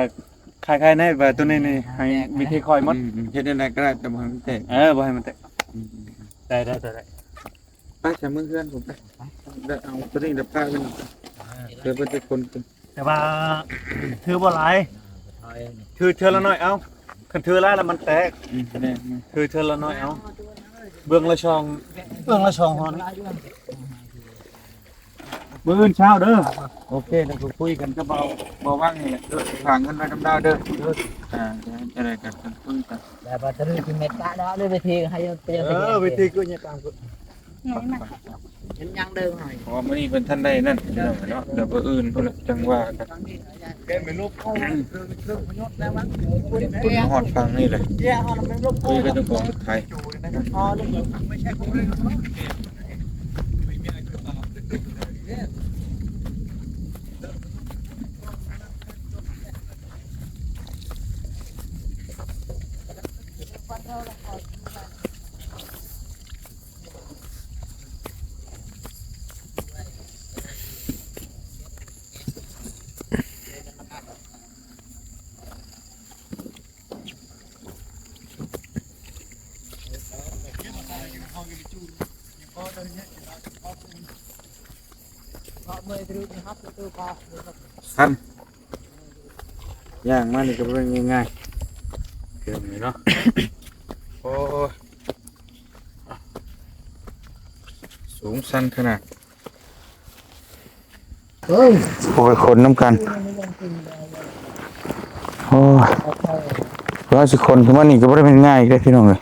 ຄ້າຍໆ ໃນວ່າໂຕນີ້ນີ້ໃຫ້ວິທີຂ້ອຍໝົດ ອືມ ເຮັດແນວໃດກໍໄດ້ ແຕ່ບໍ່ໃຫ້ມັນແຕກ ເອີ ບໍ່ໃຫ້ມັນແຕກ ອືມ ໄດ້ ໄດ້ ໄດ້ ໄປ ໃສ່ມືເຮືອນພຸ້ນໄປ ໄດ້ ເອົາໂຕນີ້ລະປະໄວ້ ເອີ ເພື່ອເພິ່ນຈະຄົນ ແຕ່ວ່າຖືບໍ່ຫຼາຍ ຖືເທື່ອລະໜ້ອຍເອົາ ຄັນຖືຫຼາຍລະມັນແຕກ ອືມ ແມ່ນໆ ຖືເທື່ອລະໜ້ອຍເອົາ ເບື້ອງລະສອງ ເບື້ອງລະສອງຮອນ ມື້ອື່ນເຊົ້າເດີ ໂອເຄ ແລ້ວກໍຄຸຍກັນກັບເບົາ ເບົາວັງນີ້ແຫຼະ ຝາກເງິນໄວ້ນຳລາວເດີ ອ່າ ຈະໄດ້ກັນ ຄຸຍກັນ ແລ້ວບັດຕະລືກິນເມັດກະເນາະ ເດີ ເວທີໃຫ້ ເອີ ເວທີຄືຫຍັງຕາມ ເຫັນຫຍັງເດີ ເພາະວ່າມື້ນີ້ເພິ່ນທັນໄດ້ນັ້ນເນາະ ແລ້ວມື້ອື່ນພຸ້ນລະຈັ່ງວ່າກັນ ເພິ່ນຮອດຝັ່ງນີ້ແຫຼະ ຄຸຍກັນຢູ່ກອງລົດໄຖ ຄັນ ຍ່າງມານີ້ກໍບໍ່ແມ່ນງ່າຍໆ ເຖິງນີ້ເນາະ ໂອ້ຍ ສູງຊັນຂະໜາດ ໂອ້ຍ ຂົນນຳກັນ ໂອ້ຍ ວ່າຊິຂົນຂຶ້ນມານີ້ກໍບໍ່ໄດ້ແມ່ນງ່າຍເດ້ພີ່ນ້ອງເອີຍ.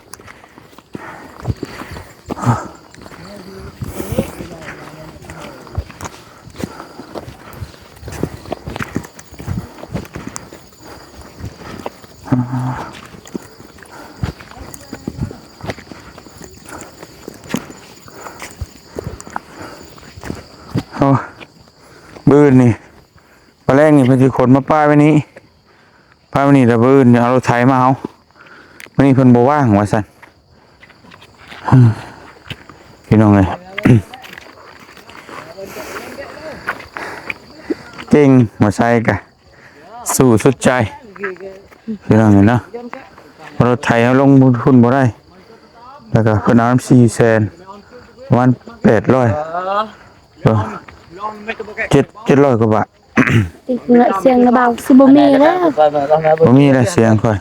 ໂອ້ ອື່ນນີ້ ปลาแรงนี่เพิ่นสิขนมาปะไว้นี่ ปะไว้นี่ แล้วมื้ออื่นเอารถไถมาเอา มื้อนี้เพิ่นบ่ว่างว่าซั่น พี่น้องเอ้ย เก่ง บ่ใส่กะ สู้สุดใจ พี่น้องเอ้ยเนาะ รถไถเอาลงทุนบ่ได้ แล้วก็เพิ่นเอานำสี่แสน ประมาณแปดร้อย เออ เจ็ด เจ็ดร้อยกว่าบาท เสียงระเบาสิบ่มีแล้ว บ่มีแล้วเสียงข่อย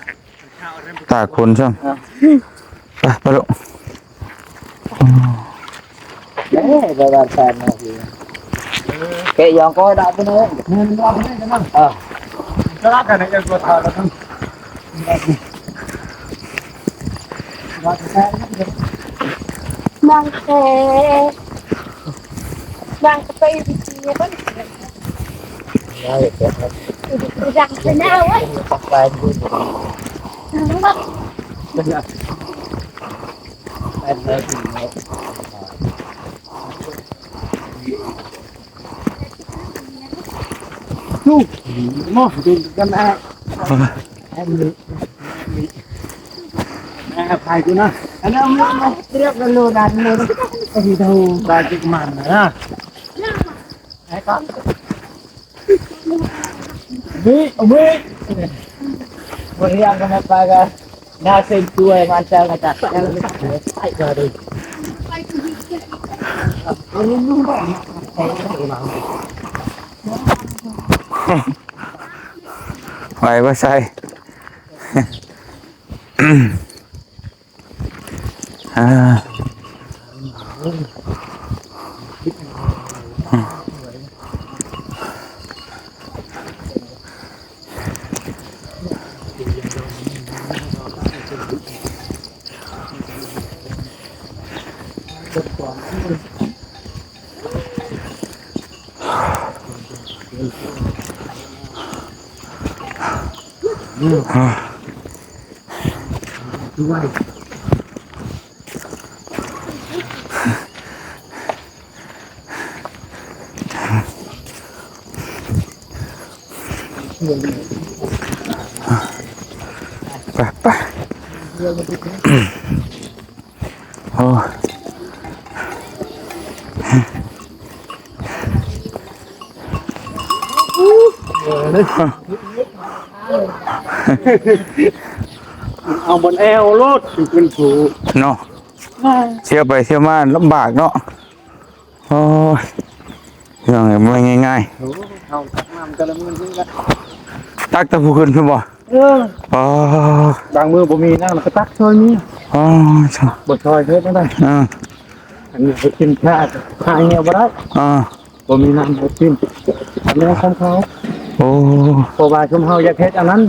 ตากฝนซ้ำ ไป ไปลูก เอ้ย ไปบ้านแฟนมาสิ เกะยองก็ได้ไปเลย เออ จะรักกันในเรื่องตัวทานแล้วทั้ง ບາງແຄ ບາງກະໄປວິທີເບິ່ງ ດັງໄປແລ້ວເວີຍ ລູກ ມາເປັນກັນແອ ແອນ ແອນ ໄປກູນະ ອັນນັ້ນມັນເລຍກກັນໂລດ ອັນນີ້ ໄປດູ ບາດຈິກມັນນະ ໄປກ່ອນ ນີ້ ເອົາມື ບໍ່ຮຽນກັນໄປກະ ໜ້າເຊັງຊ່ວຍມາເຈົ້າກະຈັກ ໄປບໍ່ໃສ່ ອ່າ. ໄປ ໄປ ໂອ້ ເອົາບ່ອນແອວໂລດ ຂຶ້ນພູເນາະ ຖ້ຽວໄປທ່ຽວມາລຳບາກເນາະ. ໂອ້ຍ ພີ່ນ້ອງເອີຍ ບໍ່ແມ່ນງ່າຍໆ ໂອ້ ເຮົາຕັກນ້ຳແຕ່ລະມື້ນີ້ລະ ຕັກແຕ່ຜູ້ຂຶ້ນພຸ້ນບໍ່? ເອີ ອໍ ບາງມື້ບໍ່ມີນ້ຳກໍຕັກຊ່ອຍເມຍ ອໍ ບໍ່ຊ່ອຍເຮັດແນວໃດ ເອີ ອັນນີ້ໄປກິນຂ້າຫາແນວບໍ່ໄດ້ ອໍ ບໍ່ມີນ້ຳໃຫ້ກິນ ອັນນີ້ຂອງເຂົາ ໂອ້ ເພາະວ່າຊຸມເຮົາຢາກເຮັດອັນນັ້ນ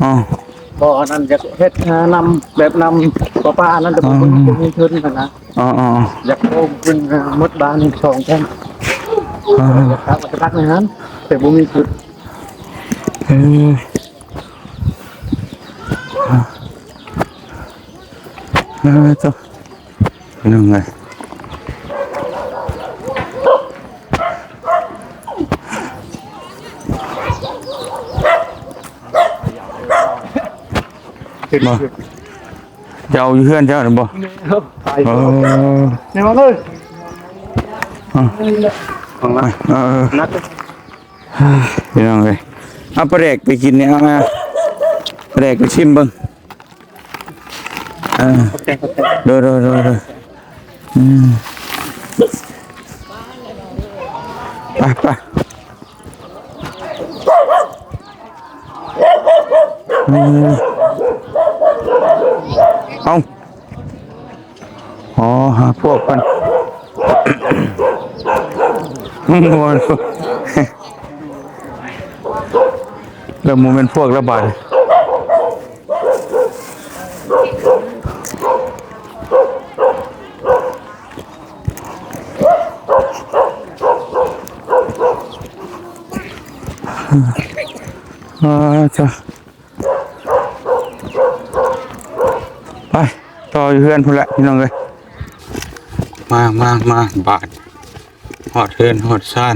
ອໍ ບໍ່ ອັນນັ້ນຢາກເຮັດ ເອີ ນ້ຳແບບນ້ຳປະປາອັນນັ້ນ ແຕ່ບໍ່ ອໍ ບໍ່ມີທຶນຫັ້ນນະ ອໍໆ ຢາກໂຮມຂຶ້ນ ເອີ ໝົດບ້ານນີ້ສອງແທ່ງ ອໍ ຢາກຕັກ ກໍຕັກໃນຫັ້ນ ແຕ່ບໍ່ມີຈຸດ ເອີ ເອີ ເຈົ້າ ພີ່ນ້ອງເອີຍ ຂຶ້ນມາ ເຈົ້າຢູ່ເຮືອນເຈົ້ານັ້ນບໍ່? ເອີ ໄປ ເອີ ແມ່ນບໍ່ເລີຍ ເອີ ເອີ ນັກ ພີ່ນ້ອງເອີຍ ເອົາປາແດກໄປກິນນີ້ ເອົາມາ ປາແດກໄປຊິມເບິ່ງ ເອີ ຂອບໃຈ ຂອບໃຈ ໂດຍ ໂດຍ ໂດຍ ໂດຍ ອືມ ໄປ ໄປ ອືມ ເອົາ ອໍ ຫາພວກເພິ່ນ ບໍ່ ເລີ່ມບໍ່ແມ່ນພວກແລ້ວບາດນີ້ ອ່າ ຈ້ະ ໄປຕໍ່ຢູ່ເຮືອນພຸ້ນແຫຼະ ພີ່ນ້ອງເອີຍ ມາ ມາ ມາ ບາດ ຮອດເຮືອນຮອດຊານ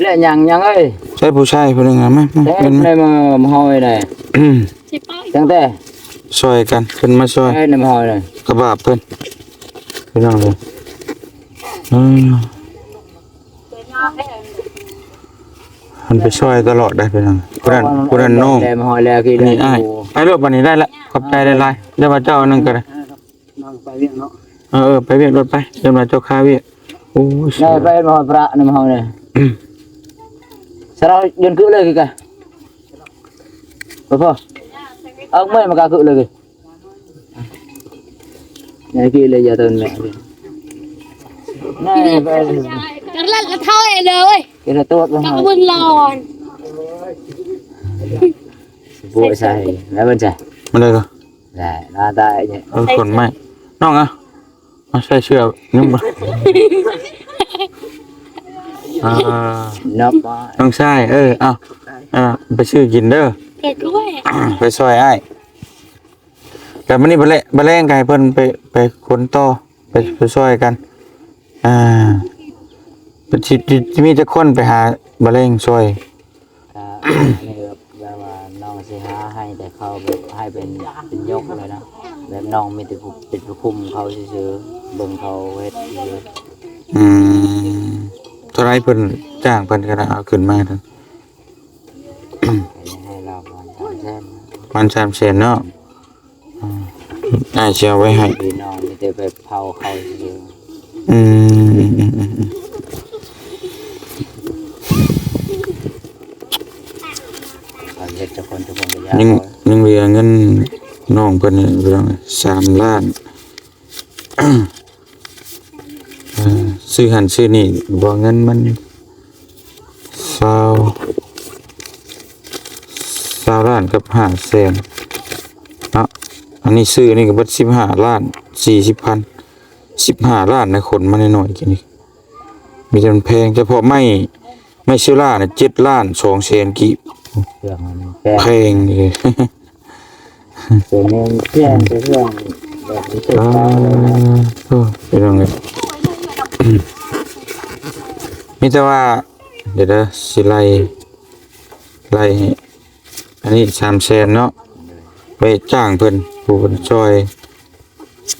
ແລະຫຍັງ ຫຍັງເອີຍ? ໃຊ້ຜູ້ຊາຍຜູ້ໜຶ່ງນະ ມາ ມາ ໃຊ້ ເພິ່ນມາ ໃນມະ ມະຫອຍໄດ້ ອືມ ຕັ້ງແຕ່ຊ່ອຍກັນ ເພິ່ນມາຊ່ອຍ ໃຊ້ໃນມະຫອຍໄດ້ ກະບາບເພິ່ນ ພີ່ນ້ອງເອີຍ ເອີ ເພິ່ນໄປຊ່ອຍຕະຫຼອດໄດ໋ພີ່ນ້ອງ ຜູ້ນັ້ນ ຜູ້ນັ້ນນ້ອງ ແລມະຫອຍແລ້ວ ນີ້ອ້າຍ ໄປໂລດ ບາດນີ້ໄດ້ລະ ຂອບໃຈຫຼາຍໆ ແລ້ວວ່າເຈົ້າອັນນັ້ນກະໄດ້ ນ້ອງໄປວຽກເນາະ ເອີ ໄປວຽກໂລດໄປ ຢ້ານວ່າເຈົ້າຄາວຽກ ໂອ້ຍ ໄດ້ໄປມະຫອຍພະນຳເຮົານີ້ ສະເຮົາຍົນກຶເລີຍຄືກະ ບໍ່ພໍ ເອົາເມື່ອຍມາກະກຶເລີຍ ນີ້ກີເລີຍ ຢ່າເຕີນແມ່ນີ້ໄປ ກັນລະເທົ່າເອເລີຍ ກິນລະຕົວດບໍ່ ກັບ ຫອຍ ເບິ່ງຫຼອນ ບໍ່ໃສ່ແລ້ວເບິ່ງໃສ່ ມາເລີຍກໍ ໄດ້ ໜ້າຕາ ເອີ ຄົນໃໝ່ ນ້ອງອະ ມາໃສ່ເສື້ອ ນຸ່ງບໍ່ ອ່າ ນ້ອງຊາຍ ເອີ ເອົາ ອ່າ ໄປຊື້ກິນເດີ ເອີ ໄປຊ່ອຍອ້າຍ ແຕ່ມື້ນີ້ບັດແລງ ບັດແລງກໍໃຫ້ເພິ່ນໄປ ໄປຂົນຕໍ່ ໄປ ໄປຊ່ອຍກັນ ອ່າ ຊິ ຊິ ຊິມີຈັກຄົນໄປຫາບັດແລງຊ່ອຍ? ກະອັນນີ້ແບບ ແບບວ່ານ້ອງຊິຫາໃຫ້ແຕ່ເຂົາແບບໃຫ້ເປັນ ເປັນຍົກເລີຍນະ ແບບນ້ອງມີແຕ່ຜູ້ ເປັນຜູ້ຄຸມເຂົາຊື່ໆ ເບິ່ງເຂົາເຮັດຊື່ໆ ອືມ ເທົ່າໃດເພິ່ນຈ້າງ ເພິ່ນກະໄດ້ເອົາຂຶ້ນມາ ໃຫ້ລາວປະມານສາມແສນ ປະມານສາມແສນເນາະ ອືມ ອ້າຍຊິເອົາໄວ້ໃຫ້ ພີ່ນ້ອງມີແຕ່ໄປເຜົາເຂົາຊື່ໆ ອືມ ເຮັດຈັກຄົນຈັກຄົນກໍຢ່າ ຍັງ ຍັງເຫຼືອເງິນນ້ອງເພິ່ນຢູ່ ພີ່ນ້ອງ ສາມລ້ານ ເອີ ຊື້ຫັ້ນຊື້ນີ້ ບໍ່ ເງິນມັນຊາວ ຊາວລ້ານກັບຫ້າແສນເນາະ ອັນນີ້ຊື້ນີ້ກໍເບິດສິບຫ້າລ້ານສີ່ສິບພັນ ສິບຫ້າລ້ານນະ ຂົນມາໜ້ອຍໆ ກິນນີ້ ມີແຕ່ມັນແພງ ສະເພາະໄມ້ ໄມ້ເຊລານະ ເຈັດລ້ານສອງແສນກີບ ເຄື່ອງມັນແພງ ແພງເລີຍ ໂຕນີ້ແພງ ແຕ່ເຄື່ອງແບບນີ້ ອ່າ ໂອ້ ພີ່ນ້ອງເອີຍ ມີແຕ່ວ່າ ດຽວເດີ ຊິໄລ່ ໄລ່ໃຫ້ ອັນນີ້ສາມແສນເນາະ ໄປຈ້າງເພິ່ນ ຜູ້ເພິ່ນຊ່ອຍ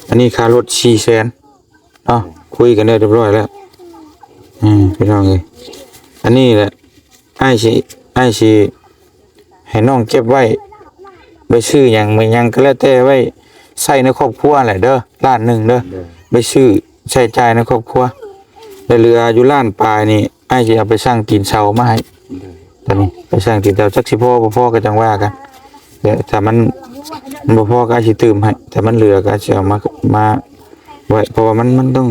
ອັນນີ້ຄ່າລົດສີ່ແສນ ເນາະ ຄຸຍກັນໄດ້ຮຽບຮ້ອຍແລ້ວ ອືມ ພີ່ນ້ອງເອີຍ ອັນນີ້ແຫຼະ ອ້າຍຊິ ອ້າຍຊິໃຫ້ນ້ອງເກັບໄວ້ ໄປຊື້ຫຍັງ ໄປຫຍັງກໍແລ້ວແຕ່ ໄວ້ໃຊ້ໃນຄອບຄົວແຫຼະເດີ ລ້ານໜຶ່ງເດີ ໂດຍ ໄປຊື້ໃຊ້ຈ່າຍໃນຄອບຄົວ ແລ້ວເຫຼືອຢູ່ລ້ານປາຍນີ້ ອ້າຍຊິເອົາໄປສ້າງຕີນເສົາມາໃຫ້ ໂດຍ ຕອນນີ້ໄປສ້າງຕີນເສົາ ຈັກຊິພໍບໍ່ພໍກໍຈັ່ງວ່າກັນ ແຕ່ຖ້າມັນ ມັນບໍ່ພໍກໍອາດຊິຕື່ມໃຫ້ ຖ້າມັນເຫຼືອກໍອາດຊິເອົາມາ ມາໄວ້ ເພາະວ່າມັນ ມັນຕ້ອງ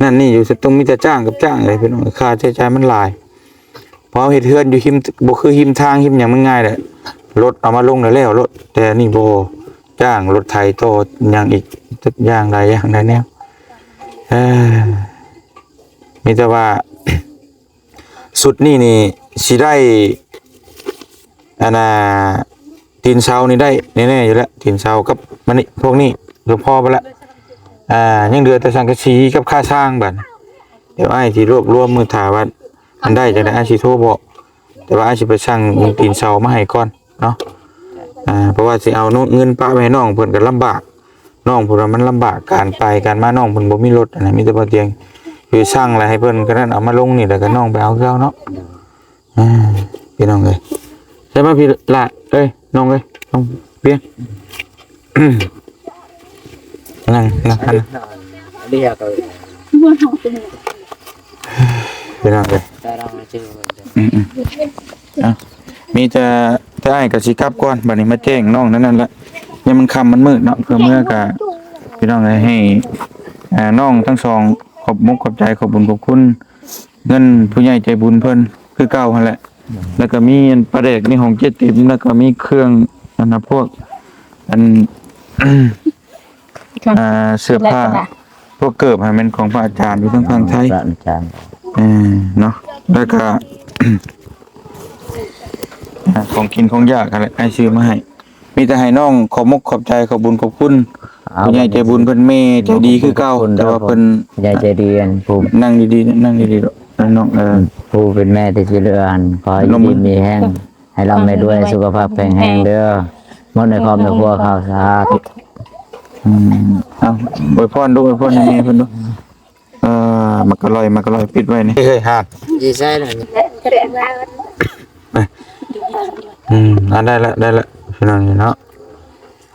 ນັ້ນນີ້ຢູ່ ຕ້ອງມີແຕ່ຈ້າງກັບຈ້າງເລີຍ ພີ່ນ້ອງ ຄ່າໃຊ້ຈ່າຍມັນຫຼາຍ ເພາະເຮົາເຮັດເຮືອນຢູ່ຮິມ ບໍ່ຄືຮິມທາງ ຮິມຫຍັງ ມັນງ່າຍແຫຼະ ລົດເອົາມາລົງແລ້ວ ແລ້ວໂລດ ແຕ່ອັນນີ້ບໍ່ ຈ້າງລົດໄຖຕໍ່ຫຍັງອີກ ຈັກຢ່າງ ຫຼາຍຢ່າງຫຼາຍແນວ ເອີ ມີແຕ່ວ່າ ຊຸດນີ້ນີ້ຊິໄດ້ ອັນນ່າ ຕີນເສົານີ້ໄດ້ແນ່ໆຢູ່ແລ້ວ ຕີນເສົາກັບມັນນີ້ ພວກນີ້ກໍພໍໄປລະ ອ່າ ຍັງເຫຼືອແຕ່ສັງກະສີກັບຄ່າຊ່າງບາດ ດຽວອ້າຍຊິລວບລວມ ມື້ຖ້າວ່າມັນໄດ້ຈັ່ງໃດ ອ້າຍຊິໂທບອກ ແຕ່ວ່າອ້າຍຊິໄປສັ່ງຕີນເສົາມາໃຫ້ກ່ອນເນາະ ອ່າ ເພາະວ່າຊິເອົາເງິນປະໄວ້ໃຫ້ນ້ອງເພິ່ນກໍລຳບາກ ນ້ອງເພິ່ນວ່າມັນລຳບາກ ການໄປການມາ ນ້ອງເພິ່ນບໍ່ມີລົດ ອັນນັ້ນມີແຕ່ບໍ່ຕຽງ ຄືສັ່ງແລ້ວໃຫ້ເພິ່ນ ກໍນັ້ນເອົາມາລົງນີ້ ແລ້ວກໍນ້ອງໄປເອົາຄືເກົ່າເນາະ ອ່າ ພີ່ນ້ອງເອີຍ ໃສ່ມາພີ່ຫຼ້າເອີຍ ນ້ອງເອີຍ ນ້ອງວຽງ ນັ່ງ ນັ່ງ ນັ່ງ ເລີຍກໍ ພີ່ນ້ອງເອີຍ ອືມໆ ເອົ້າ ມີແຕ່ ແຕ່ອ້າຍກໍຊິກັບກ່ອນ ບັດນີ້ມາແຈ້ງນ້ອງນັ້ນນັ້ນລະ ຍາມມັນຄ່ຳມັນມືດເນາະ ເພື່ອເມືອກໍ ພີ່ນ້ອງເອີຍ ໃຫ້ ອ່າ ນ້ອງທັງສອງ ຂອບມຸກຂອບໃຈ ຂອບບຸນຂອບຄຸນ ເງິນຜູ້ໃຫຍ່ໃຈບຸນເພິ່ນຄືເກົ່າຫັ້ນແຫຼະ ແລ້ວກໍມີອັນປາແດກ ມີຂອງເຈັດຕິມ ແລ້ວກໍມີເຄື່ອງ ອັນນະ ພວກ ອັນ ອ່າ ເສື້ອຜ້າ ພວກເກີບຫັ້ນແມ່ນຂອງພະອາຈານຢູ່ທາງຝັ່ງໄທ ພະອາຈານ ເອີ ເນາະ ແລ້ວກໍ ອ່າ ຂອງກິນຂອງຢາກຫັ້ນແຫຼະ ອ້າຍຊື້ມາໃຫ້ ມີແຕ່ໃຫ້ນ້ອງຂອບມຸກຂອບໃຈ ຂອບບຸນຂອບຄຸນ ອ່າ ຜູ້ໃຫຍ່ໃຈບຸນເພິ່ນ ແມ່ໃຈດີຄືເກົ່າ ແຕ່ວ່າເພິ່ນ ຜູ້ໃຫຍ່ໃຈດີ ອັນຜູ້ ນັ່ງດີໆ ນັ່ງດີໆ ເນາະ ນ້ອງ ເອີ ຜູ້ເປັນແມ່ທີ່ຊິເຫຼືອຫັ້ນ ຂໍໃຫ້ຢູ່ດີມີແຮງ ໃຫ້ລ່ຳໃຫ້ລວຍ ສຸຂະພາບແຂງແຮງເດີ ໝົດໃນຄອບໃນຄົວເຂົາ ສາທຸ. ອືມ ເອົາ ອວຍພອນດູ ອວຍພອນໃຫ້ແມ່ເພິ່ນດູ. ເອີ ໝາກກະລ່ອຍ ໝາກກະລ່ອຍ ປິດໄວ້ນີ້ ເຮີ້ຍ ຫາ ຢູ່ໃສລະນີ້? ອືມ ອ່າ ໄດ້ລະ ໄດ້ລະ ພີ່ນ້ອງເນາະ.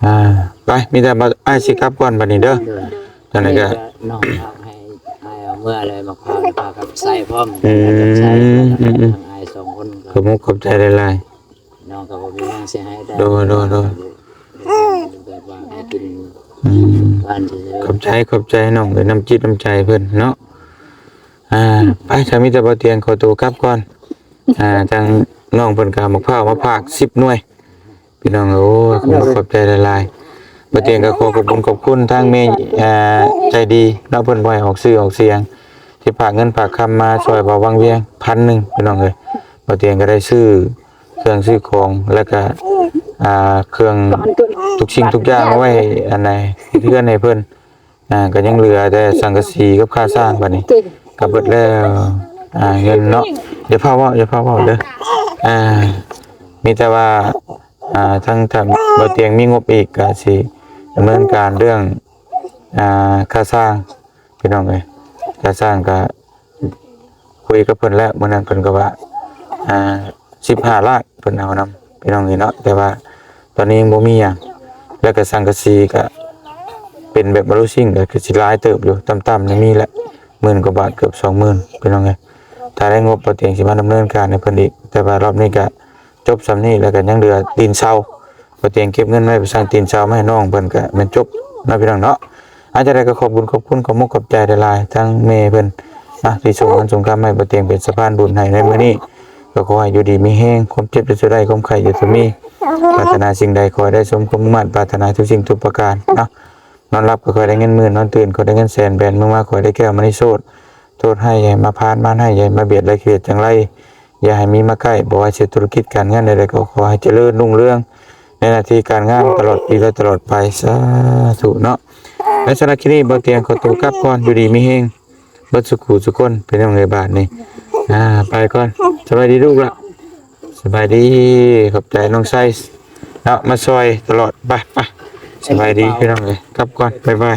ອ່າ ໄປ ມີແຕ່ວ່າອ້າຍຊິກັບກ່ອນບັດນີ້ເດີ. ໂດຍ ຈັ່ງໃດກໍ ນີ້ກໍນ້ອງເອົາໃຫ້ ໃຫ້ເອົາເມືອເລີຍ ໝາກພ້າວ ພາກັນໃສ່ພ້ອມ ອືມ ໃສ່ ອືມ ອືມ ທາງອ້າຍສອງຄົນ ຂອບອົກຂອບໃຈຫຼາຍໆ. ນ້ອງກໍບໍ່ມີຫຍັງຊິໃຫ້ ໂດຍ ໂດຍ ໂດຍ ແບບວ່າໃຫ້ກິນ ອືມ ຫວານຊື່ໆ. ຂອບໃຈ ຂອບໃຈນ້ອງເອີຍ ນ້ຳຈິດນ້ຳໃຈເພິ່ນເນາະ. ອ່າ ໄປ ຖ້າມີແຕ່ບໍ່ຕຽງ ຂໍໂຕກັບກ່ອນ. ອ່າ ທາງນ້ອງເພິ່ນກໍເອົາໝາກພ້າວມາຝາກສິບໜ່ວຍ ພີ່ນ້ອງເອີຍ. ໂອ້ຍ ຂອບຄຸນຂອບໃຈຫຼາຍໆ. ບໍ່ຕຽງກໍຂໍຂອບຄຸນຂອບຄຸນທາງແມ່ ອ່າ ໃຈດີເນາະ ເພິ່ນບໍ່ໃຫ້ອອກຊື່ອອກສຽງ ທີ່ຝາກເງິນຝາກຄຳມາຊ່ວຍບ່າວວັງວຽງພັນໜຶ່ງ ພີ່ນ້ອງເອີຍ. ບໍ່ຕຽງກໍໄດ້ຊື້ເຄື່ອງຊື້ຂອງ ແລ້ວກໍ ອ່າ ເຄື່ອງທຸກສິ່ງທຸກຢ່າງມາໄວ້ ອັນໃດ ເຮືອນໃຫ້ເພິ່ນ. ອ່າ ກໍຍັງເຫຼືອແຕ່ສັງກະສີກັບຄ່າສ້າງ ບັດນີ້ກໍເບິດແລ້ວ. ອ່າ ເງິນເນາະ ຢ່າຟ້າວເວົ້າ ຢ່າຟ້າວເວົ້າເດີ. ອ່າ ມີແຕ່ວ່າ ອ່າ ທາງ ທາງບໍ່ຕຽງມີງົບອີກ ກໍຊິດຳເນີນການເລື່ອງ ອ່າ ຄ່າສ້າງ ພີ່ນ້ອງເອີຍ. ຄ່າສ້າງກໍຄຸຍກັບເພິ່ນແລ້ວ ມື້ນັ້ນເພິ່ນກໍວ່າ ອ່າ ສິບຫ້າລ້ານ ເພິ່ນເອົານຳ ພີ່ນ້ອງເອີຍເນາະ. ແຕ່ວ່າຕອນນີ້ຍັງບໍ່ມີຫຍັງ ແລ້ວກໍສັງກະສີກໍເປັນແບບມາລູຊິງ ກໍຄືຊິຫຼາຍເຕີບຢູ່ ຕ່ຳໆນີ້ມີແຫຼະ ໝື່ນກວ່າບາດ ເກືອບສອງໝື່ນ ພີ່ນ້ອງເອີຍ. ຖ້າໄດ້ງົບ ບໍ່ຕຽງຊິມາດຳເນີນການໃຫ້ເພິ່ນອີກ ແຕ່ວ່າລອບນີ້ກໍ ຈົບສ່ຳນີ້ ແລ້ວກໍຍັງເຫຼືອຕີນເຊົາ ບໍ່ຕຽງເກັບເງິນໄວ້ໄປສ້າງຕີນເຊົາມາໃຫ້ນ້ອງເພິ່ນ ກໍແມ່ນຈົບເນາະ ພີ່ນ້ອງເນາະ. ອາ ຈັ່ງໃດກໍຂອບບຸນຂອບຄຸນ ຂອບມຸກຂອບໃຈຫຼາຍໆ ທັງແມ່ເພິ່ນນະ ທີ່ສົ່ງເງິນສົ່ງຄຳໃຫ້ ບໍ່ຕຽງເປັນສະພານບຸນໃຫ້ໃນມື້ນີ້. ກໍຂໍໃຫ້ຢູ່ດີມີແຮງ ຄວາມເຈັບຢ່າສູ່ໄດ້ ຄວາມໄຂ້ຢ່າສູ່ມີ ປາດຖະໜາສິ່ງໃດຂໍໃຫ້ໄດ້ສົມຄວາມມຸ່ງມາດປາດຖະໜາທຸກສິ່ງທຸກປະການເນາະ. ນອນຫຼັບກໍຂໍໃຫ້ໄດ້ເງິນໝື່ນ ນອນຕື່ນຂໍໃຫ້ໄດ້ເງິນແສນ ແບນມືມາຂໍໃຫ້ໄດ້ແກ້ວມະນີໂຊດ ໂທດຮ້າຍຢ່າໃຫ້ມາຜ່ານ ມານຮ້າຍຢ່າໃຫ້ມາບຽດ ໄລເຂດຈັ່ງໄລຢ່າໃຫ້ມີມາໃກ້. ບໍ່ວ່າຊິທຸລະກິດການງານໃດໆ ກໍຂໍໃຫ້ຈະເລີນຮຸ່ງເຮືອງໃນໜ້າທີ່ການງານຕະຫຼອດປີ ແລະ ຕະຫຼອດໄປ ສາທຸເນາະ. ແລະ ສຳລັບຄລິບນີ້ ບໍ່ຕຽງຂໍໂຕກັບກ່ອນ ຢູ່ດີມີແຮງເບິດສູ່ຄູ່ສູ່ຄົນ ພີ່ນ້ອງເອີຍ. ບາດນີ້ ອ່າ ໄປກ່ອນ ສະບາຍດີລູກລະ ສະບາຍດີ ຂອບໃຈນ້ອງໄຊເນາະ ມາຊ່ອຍຕະຫຼອດ. ໄປ ໄປ ສະບາຍດີພີ່ນ້ອງເອີຍ ກັບກ່ອນ ບາຍບາຍ.